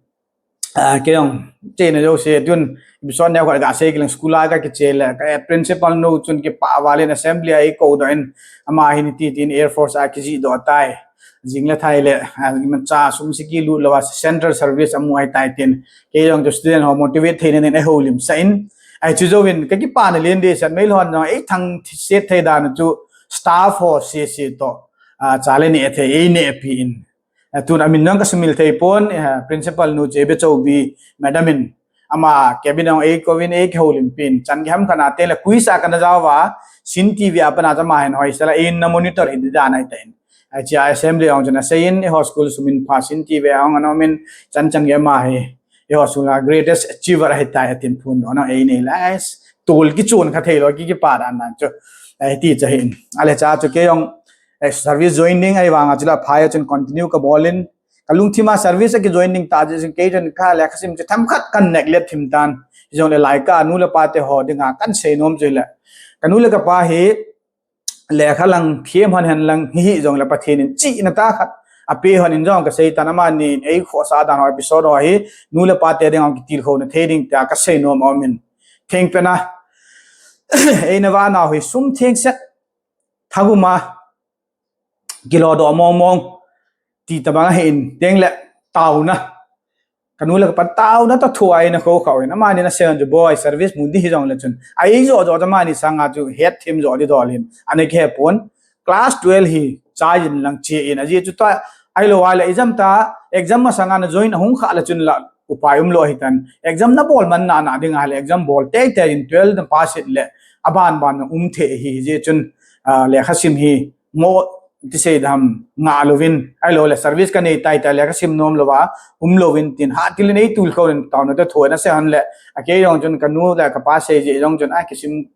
ah, kei jong chena jouse tun episode neo khat gasei kileng, school a kakiche le, ka principal nu chun kipah val in assembly a eikou doh in, ama hin hiti tin Air Force a kijih doh tai. Jing le thai le, ah, imacha sum siki lut louva central service amu ahitai tin. Kei jong chu student ho motivate theina dingin eihoulim sah in. Ahi chu jouvin, kakipana len dehset, meilhon jong eithangset thei dan chu staff ho sese toh, ah, cha le neh thei, einehpi in. Ah, tun amin jong kasumil thei pon, eh, principal nu chu Ibechobi madam in. Ama cabin jong eikouvin, eikihoulimpi in. Chan gei ham kana teng le quiz a kana jaova, Sin TV a pana chu ama hin hoisel a, eina monitor hi ding dan ahitan. Hichea assembly jong chun asei in, eiho school sum in pha Sin TV a jong ana um in, chan chan gei ama hi, eiho school a greatest achiever ahitai atin phondoh na einei le, tol kichon kha theilou, ki kipa dan dan chu. Hiti chu ahin. Ahile cha chu kei jong, eh, service joining ahivanga chu la phai a chun continue kabol in, kalungthim a service a kijoining ta jeh chun kei chun ka lekhasim chu themkhat kan neglect thim tan. Hijongle laikah a nu le pa te ho dinga kan seinom chu hile, kanu le kapa hi lekha lang phem hon hen lang, hihi jongle Pathen in chihna tah khat apeh hon in jong kasei tan, amanin eikhohsah dan ho episode ho hi nu le pa te dinga kitilkhouna thei ding tia kaseinom aumin. Thengpen a eina vah nau hi sum thengset, thagum a kilodoh mong mong ti tabang ahin, tengle taona, kanu le kapa taona toh thua eina khoukhah in, amanin asei hon chu boi service mu ding hijongle chun, a eijoh joh chu amani sanga chu hetthem joh ding dol hin ana kihe pon. Class twelve hi chai in lang che in, ajeh chu tua, ahilou ahile exam ta, exam masanga na join ahung khah le chun la upai umlou ahitan. Exam nabol man nana ding ahile exam bol teitei in twelve na pass hih le aban ban na um thei ahi, hijeh chun, ah, lekhasim hi mo ti sei dam ngah louvin, ahiloule service kanei tai tia lekhasim nom louva umlouvin tin, hatah in eitilkhou in taona toh thua eina sei hon le, a kei jong chun kanu le kapa sei jeh jong chun a kisim,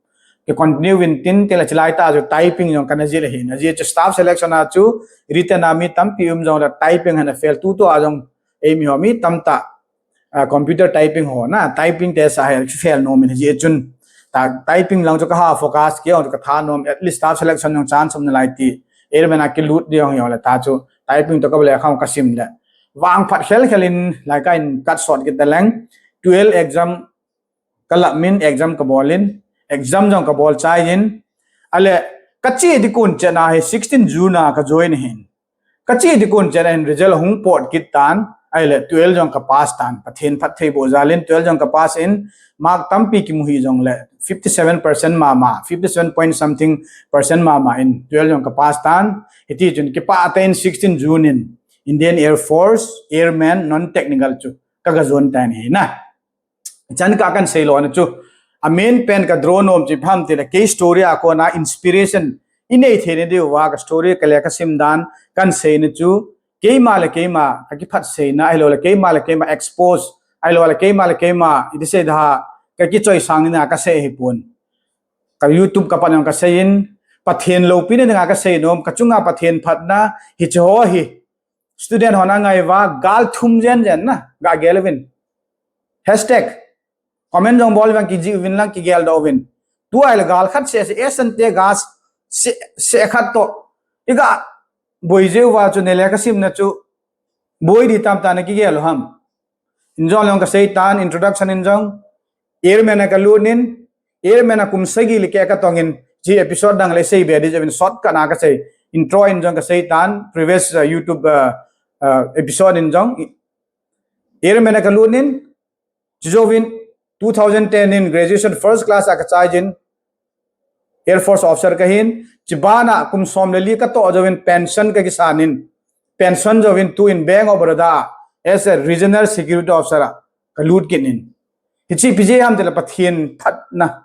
ki continue uvin tin, tile chulai tah chu typing jong kana jih le hin, ajeh chu staff selection a chu written a mi tampi um jongle typing hin a fail, tutua jong eimi ho mi tamtah, ah, computer typing ho na, typing test a hi fail nom in, hijeh chun ta, typing lang chu kaha focus, kei jong chu kathanom, at least staff selection jong chance um nalai ti, airman a kilut ding jong le ta chu typing toh kaba lekha kasim le, vangphat khel khel in laikah in cut short kit taleng, twelve exam kalap min, exam kabol in, exam jong kabol chai in, ahile kache ding kon chetna hi sixteen June a kajoin ahin. Kache ding kon chetna hin result ahung pot kit tan, ahile twelve jong kapass tan, Pathen phattheiboh jal in twelve jong kapass in, mark tampi kimu hih jongle fifty seven percent mama, fifty seven point something percent mama in twelve jong kapass tan, hiti chun kipah tah in sixteen June in Indian Air Force Airman non-technical chu kaga jon tan ahi na. Chan ka kan seilona chu, a main pen ka draw nom chu ipi ham tile, kei story a kona inspiration inei theina diuva ka story ka lekhasim dan kan seina chu, keima le keima kakiphatseina, ahiloule keima le keima expose, ahiloule keima le keima iti sei da, kakichoisang ina kasei ahipon. Ka YouTube kapat jong kasei in, Pathen loupina dinga kaseinom, kachunga Pathen phatna, hiche ho hi student hon angai uva, gal thum jen jen na, ga gel uvin. Hashtag comment jong bol uvin, kijih uvin lang, kigeldoh uvin. Tua ahile gal khat seh seh, asante ga seh, seh khat toh iga boi jeh uva chu, na lekhasimna chu boi ding tamtah na kigel u ham? Injong long kasei tan introduction injong. Airman a kalut in, Airman a kum sagi le keh katong in, chi episode dang le sei be di jovin short kana kasei. Intro injong kasei tan previous uh, YouTube uh, uh, episode injong. Airman a kalut in, chi jovin two thousand ten in graduation first class a kachai jin, Air Force officer kahin, chibana kum som le li katoh jovin pension kakisan in, pension jovin tuin Bank of Baroda as a regional security officer a kalut kit in. Hichi pije ham tela Pathen phatna,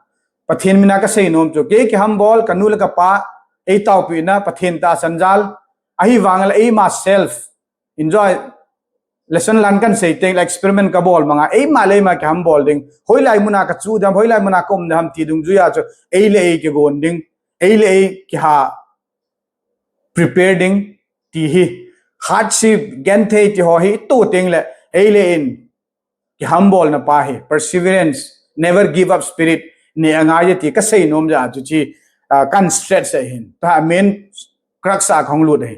Pathen mina kasei nom chu. Kei kihambol, kanu le kapa, ei taopi na, Pathen tahsan jal, ahivang le ei myself, enjoy lesson lan kan sei teng le experiment kabol manga, eima le eima kihambol ding. Hoilai muna kachu dam, hoilai muna kaum dam ti dungjuia chu, ei le ei kigon ding, ei le ei kiha prepare ding, ti hi. Hardship, genthei ti ho hi, tu teng le, ei le in, kihambolna pa hi, perseverance, never give up spirit, ne angai ti kasei nom ja chu chi, uh, kan stress ahin. Ta main crux a kahung lut ahi.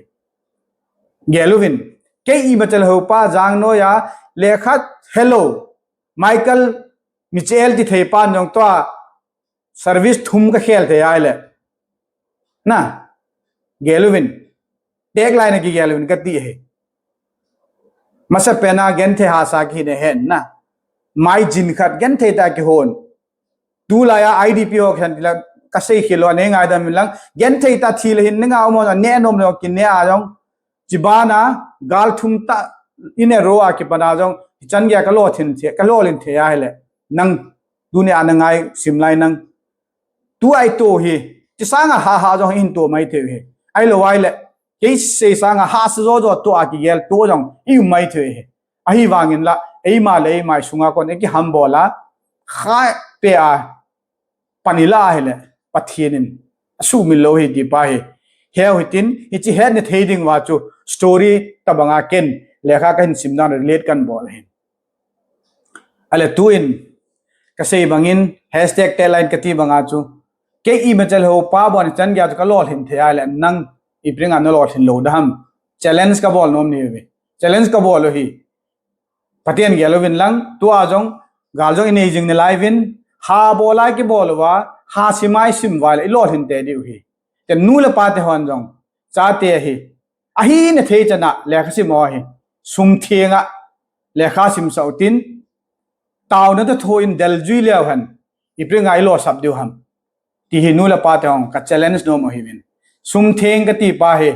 Geluvin, kei Imachal ho pa jang noia, lekha hello, Michael Michel ti thei pa nong tua, service thum kakhel thei ai le. Na, geluvin, tek lai na kigeluvin kati ahi. Masa pena genthei hasa kine hen na. Mai jin khat genthei ta kihon. Tulai a I D P ho khen la kasei khilo ne ngai dam lang. Genthei ta thi le hin nga umo ne nom lo kine a jong. Chibana gal thum ta in a row a kipana jong. Chan gya kalo thin the, kalo lin the ai le. Nang tunia na ngai sim lai nang. Tu ai to hi, ti sanga ha ha jong hin to mai thei hi. Ai lo ai le, kei sei sanga ha sa jo jo to a kigel to jong i um mai thei hi. Ahivangin la, eima le eima sunga kon ei kihambola, kha pe a, panila hi le, Pathen in, asumil lo hi ti pa hi. Heu hitin, hichi het ne thei ding va chu, story tabanga ken, lekha kahin sim dan relate kan bol hi. Ale tuin, kasei bangin, hashtag tagline kati banga chu. Kei Imachal ho pa bon chan gya chu kalolhin thei ai le nang ipringa nalolhin lo dam. Challenge kabol nom ni ve. Challenge kabol lo hi. Pathen gel uvin lang, tua jong, gal jong inei jing ni lai vin, ha bol ai kibol uva, ha sim ai sim vai le ilolhin te diu hi. Te nu le pa te hon jong, chate hi, ahi na thei chana lekha sim ho hi, sum thenga lekha sim sau tin, tauna ta tho in del jui leo han, ipringa ilo sap diu ham. Ti hi nu le pa te hong ka challenge nom ahi vin. Sum theng kati pa hi,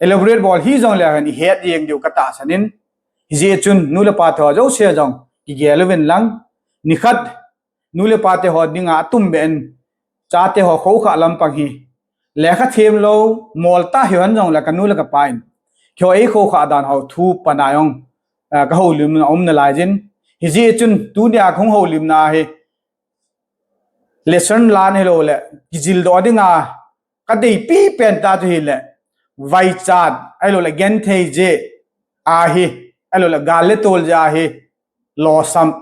elaborate bol hi jong leo han, i het jeng diu katahsan in, hijeh chun nu le pa te ho jouse jong, kigel uvin lang, nikhat, nu le pa te ho dinga atum be in, chate ho khokha lampang hi. Lekha them lo, mol ta hi hon jong le kanu le kapa in. Kho ei khokha dan ho thu pana jong, ah, kahoulimna um nalai jin. Hijeh chun tunia kahung houlimna hi. Lesson lan hi lo le, kijil do dinga, kadei pi pen ta chu hi le. Vaichat, ai lo le genthei je, ahi, ai lo le gal le tol je ahi. Losam,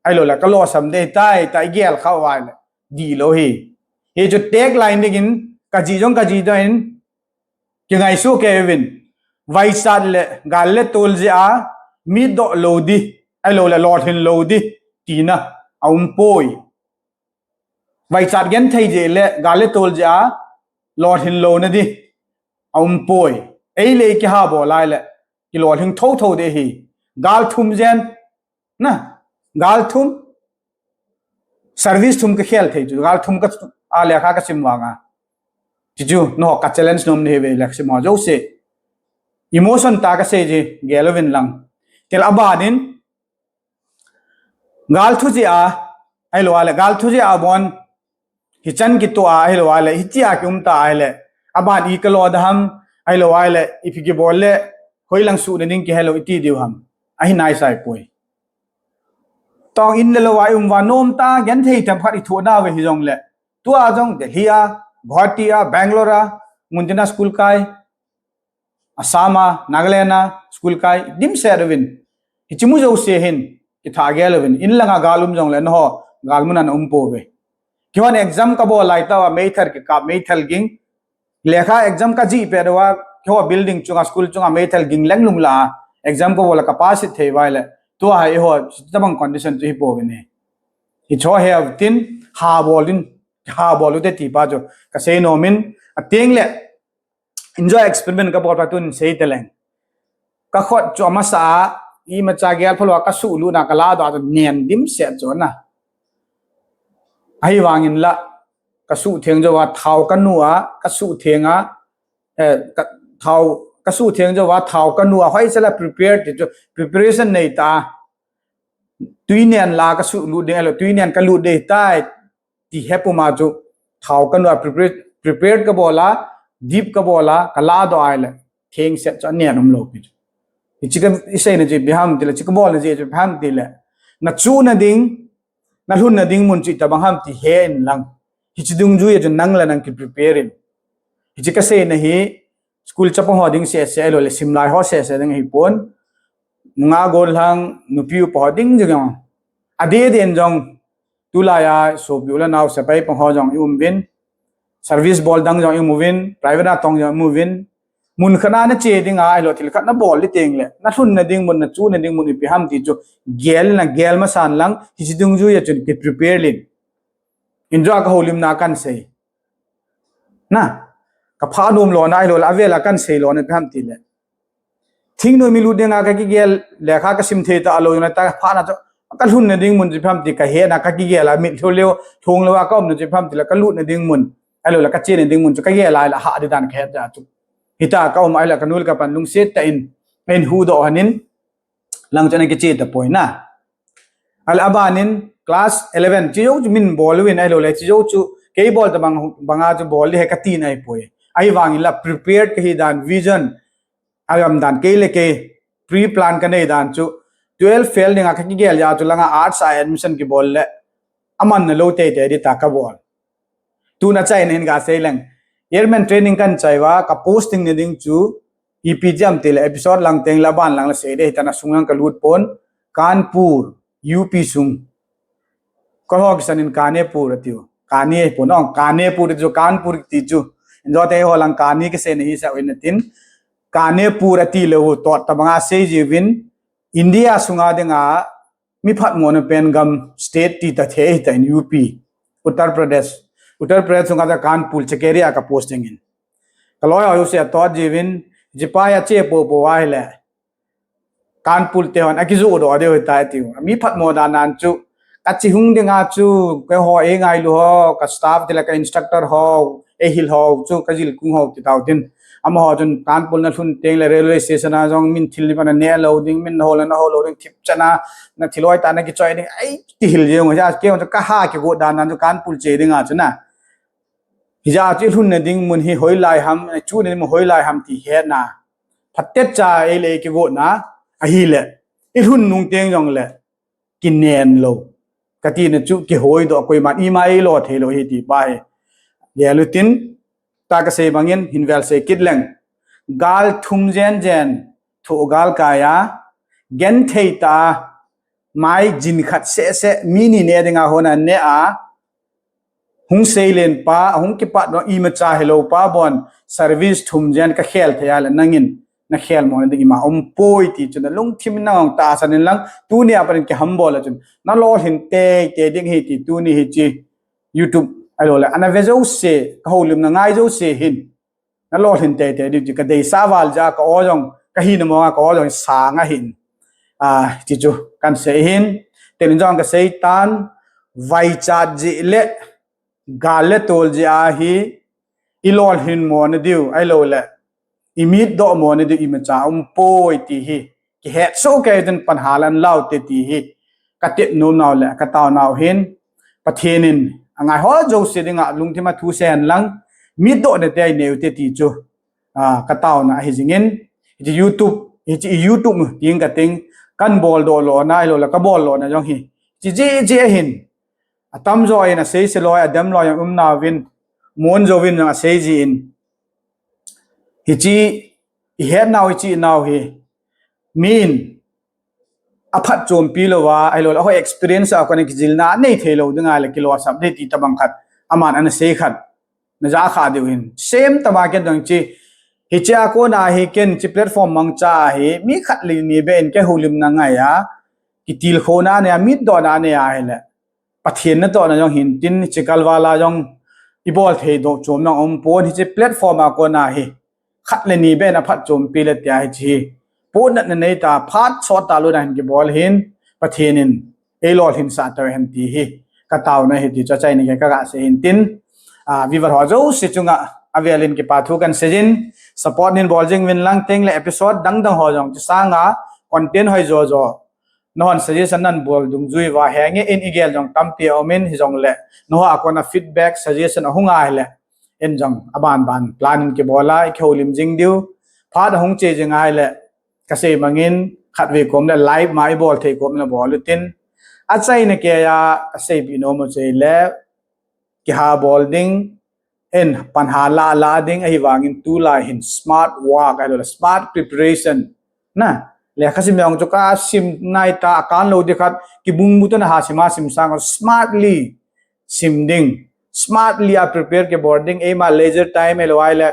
ai lo le, kalosam dei tai, tai gel kha vai le, di lo hi. Hi chu tagline dingin, kaji jong kaji doin, kingaisu kei vin, vaichat le, gal le tol je a, mi do lo di, ai lo le, lolhin lo di, tina, aum poi. Vaichat genthei je le, gal le tol je a, lolhin lo na di, aum poi. Ei le kiha bol ai le, kilolhing tho tho de hi. Gal thum jen, na, gal thum, service thum kakhel thei chu, gal thum ka, a lekha kasim vanga. Ti chu, no ka challenge nom ni ve lekha sim ho jouse. Emotion ta kasei ji, gel uvin lang. Tel abanin, gal thu je a, ai lo a le, gal thu je a bon, Hichan kitua ahilou ahile, hichea kiumta ahile, aban i kalo da ham, ahilou ahile, ipi kibol le, hoilang suhna ding kihelou iti diu ham. Ahi naisai poi. Tong in le lou a i um uva nomtah, genthei themkhat i thoh nauve hijongle. Tua jong Delhi a, Guwahati a, Bangalore a, muntina school kai. Assam a, Nagaland a, school kai, dimset uvin. Hiche mu jouse hin, kitha gel uvin. In langa gal um jongle, nangho, gal muna na um pouve. Keihon exam kabol lai tah uva, meithal kikap, meithal ging. Lekha exam kajih pet uva, keiho building chunga, school chunga, meithal ging lenglung lah a. Exam kabol a kapass thei uva ahile. Tua hi ho, tabang condition chu hi pouvin hi. Hicho hi tin, ha bol in, ha bol u te ti pa chu, ka sei nom in, a teng le, enjoy experiment ka bol pa tun sei te leng. Ka khut chu amasa a, imacha gel phalou a ka suh lut na ka la doh a chu nen dim set chu na. Ahivangin la, ka suh theng jou a thao ka nu a, ka suh theng a, eh, ka, thao, ka suh theng jou a thao ka nu a, hoi sela prepare ti chu, preparation nei ta. Tui nen la ka suh lut ding, alo, tui nen ka lut ding tai, ti he puma chu, thao ka nu a prepare, prepared ka bol a, dip ka bol a, ka la doh a le, theng set chu a nen um lou pi chu. Hichi ka, i sei na chu ipi ham ti le, chi ka bol na chu ipi ham ti le. Na chu na ding, na lhun na ding mun chu itabang ham ti he in lang. Hichi dungjui a chu nang la nang ki prepare in. Hichi ka sei na hi, school chapang ho ding sese, alo le simlai ho sese ding hi pon. Nga gol hang, nupi upa ho ding jong. Adi din jong, tulai a, sopi u le nao sepai pang ho jong i um vin. Service bol dang jong i um vin, private a tong jong i um vin. Mun khat na na che ding a, alo thil khat na bol li teng le. Na lhun na ding mun, na chu na ding mun ipi ham ti chu. Gel na gel masan lang, hichi dungjui a chun ki prepare lin. Enjoy ka holim na kan sei. Na, ka pha nom lo na, alo la, avel a kan sei lo na, ipi ham ti le. Thingnoi mi lut ding a ka kigel, lekha ka sim thei ta alo na ta pha na chu, ka lhun na ding mun chu ipi ham ti ka he na ka kigel a mit lhung leo, lhung leo a ka um na chu ipi ham ti le ka lut na ding mun, alo la ka che na ding mun chu ka gel a la ha di dan ka he ja chu. Hita ka um a la ka nul ka pan lungset ta in, in hu doh hanin, lang chu na kiche ta poi na. Al abanin class eleven, chi jou chu min bol uvin ahilou le, chi jou chu kei bol ta bang, banga chu bol di he ka ti nai poi. Ahivangin la prepared ka hi dan, vision, agam dan, kei le kei pre-plan ka nei dan chu, twelve fail dinga ka kigel ja chu langa arts a admission kibol le, aman na lou tei tei di ta ka bol. Tuna chai na hin ka sei leng. Airman training kan chai va, ka posting na ding chu, ipi jam ti le episode lang teng la ban lang la sei de, hitana sung lang ka lut pon, Kanpur, U P sung. Ka ho kisan in Kanepur atiu. Kane pon, ong, Kanepur ti chu, Kanpur ti chu. Injo te ho lang Kane kisei na hi sa win tin. Kanepur ati le hu tot tabanga sei ji vin. India sunga dinga mi phatmo na pen gam state ti ta the hi ta in U P, Uttar Pradesh. Uttar Pradesh sunga ta Kanpur Chakeriya ka posting in. Ka loi ho se to jivin, jipa ya che po po wa le. Kanpur te hon, aki ju do de ta ti. Mi phatmo da nan chu. Ka chi hung dinga chu, ke ho e ngai lu ho, ka staff ti la ka instructor ho, e hil ho, chu ka jil kung ho ti tau tin. Amaho chun Kanpur na lhun teng le railway station a jong min thil ni pana ne lo ding, min na ho la na ho lo ding, thip chana, na thiloi ta na kichoi ding, ai, ti hil jeng, ja, ke, ka ha kigo dan nan chu Kanpur che ding a chu na. Hija chu lhun na ding mun hi hoi lai ham, chu na mun hoi lai ham ti he na. Phatet cha e le kigo na, ahile. I lhun nung teng jong le. Kinen lo. Ka ti na chu kihoi do koiman ima ei lo thei lo hi ti pa hi. Gel u tin, ta ka sei bangin, hin vel sei kit leng. Gal thum jen jen, thu gal kaya, gen thei ta, mai jin khat se se, mi ni ne dinga hona ne a, hung sei len pa, hung kipat no ima cha hello pa bon, service thum jen ka khel thei a le nangin, na khel mo na ding ima um poi ti chu na lungthim na ngong ta san in lang, tuni a panin ki hambol a chun, na lolhin tei tei ding hi ti tuni hi chi, YouTube, ahilou le, ana ve jouse, ka holim na ngai jouse hin. Na lolhin tei tei ding chi ka deisah val ja ka o jong, ka hina mo nga ka o jong sang ahin. A, ti chu kan sei hin, tin jong ka sei tan, vaichat ji le, gal le tol ji a hi, i lolhin mo na diu, ahilou le, i mit doh mo na diu, ima cha um poi ti hi, kihet so kei tin pan halan lau te ti hi, ka tep nom nau le, ka tao nau hin, Pathen in, angai ho jouse dinga lungthim a thu sen lang, mit doh na te ai neu te ti chu, a, ka tao na hi jingin, hichi YouTube, hichi YouTube ting ka ting, kan bol doh lo na, ahilou le ka bol lo na jong hi, chi ji ji ahin, atam jo in a sei se loi, a dem loi, um na vin, mon jo vin a sei ji in, hichi, i het nau, hichi nau hi, min, a phatchompi lou va, ahilou le, a hoi experience a kona kijilna, nei thei lou dinga le, kilo sap de ti tabang khat, aman ana sei khat, na ja kha diu hin. Same tama ken dang chi, hichi a kona hi ken chi platform mangcha hi, mi khat le ni be in ke holim na ngai a, kitilkhouna nei a, mitdohna nei a ahile, Pathen natohna jong hintin, hiche kalval a jong ibol thei doh chom jong umpon, hiche platform a kona hi khat le ni beh in aphatchompi le tia hiche hi pohnatna neitah a phat sot tah louva hin kibol hin, Pathen in eilolhinsah tauhen ti hi kataona ahi ti chu achaina keiya kagasei hintin, ah, viewer ho jouse chunga avelin kipa thu kahin seijin, support neihin bol jing uvin lang, tengle episode dangdang ho jong chu sanga content hoijo jo nahon suggestion nahin bol dungjui uva henge in igel jong tampi aumin, hijongle nangho a kona feedback, suggestion ahung ahile, in jong abanban plan in kibol a ikihoulim jing diu. Phat ahung che jing ahile, kasei bangin khatvei kom le live ma ibol thei kom le bol utin. Achaina keiya kaseipeh nom u chu ahile, kiha bol ding, in panha lah lah ding, ahivangin tulai hin smart work, ahilouleh smart preparation. Na, lekhasim jong chu kasim naitah a, akanlou ding khat, kibungbu tah in hasim a sim sang smartly sim ding, smartly a prepare kibol ding, eima leisure time ahilou ahile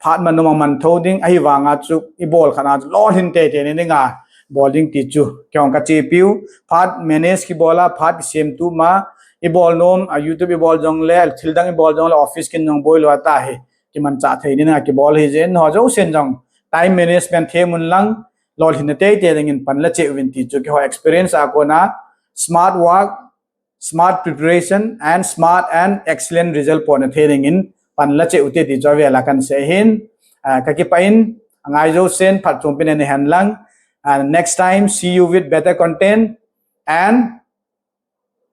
phat mannom a manthou ding, ahivanga chu ibol khat a chu lolhin teitei na dinga bol ding ti chu keihon kachepiu. Phat manage kibol a, phat kisemtup ma, ibol nom a, YouTube ibol jongle, thildang ibol jongle, office kin jong boilou a tahi, kimanchah thei dinga kibol ahijeh in, nangho jousen jong time management them un lang, lolhinna teitei dingin pan la cheh uvin ti chu keiho experience a kona smart work, smart preparation and smart and excellent result pohna thei dingin pan la cheh ute ti chu avela kahin sei hin, ah, kakipah in, angai jousen phatchompi nei hen lang, and next time see you with better content and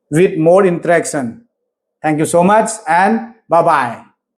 with more interaction. Thank you so much and bye bye.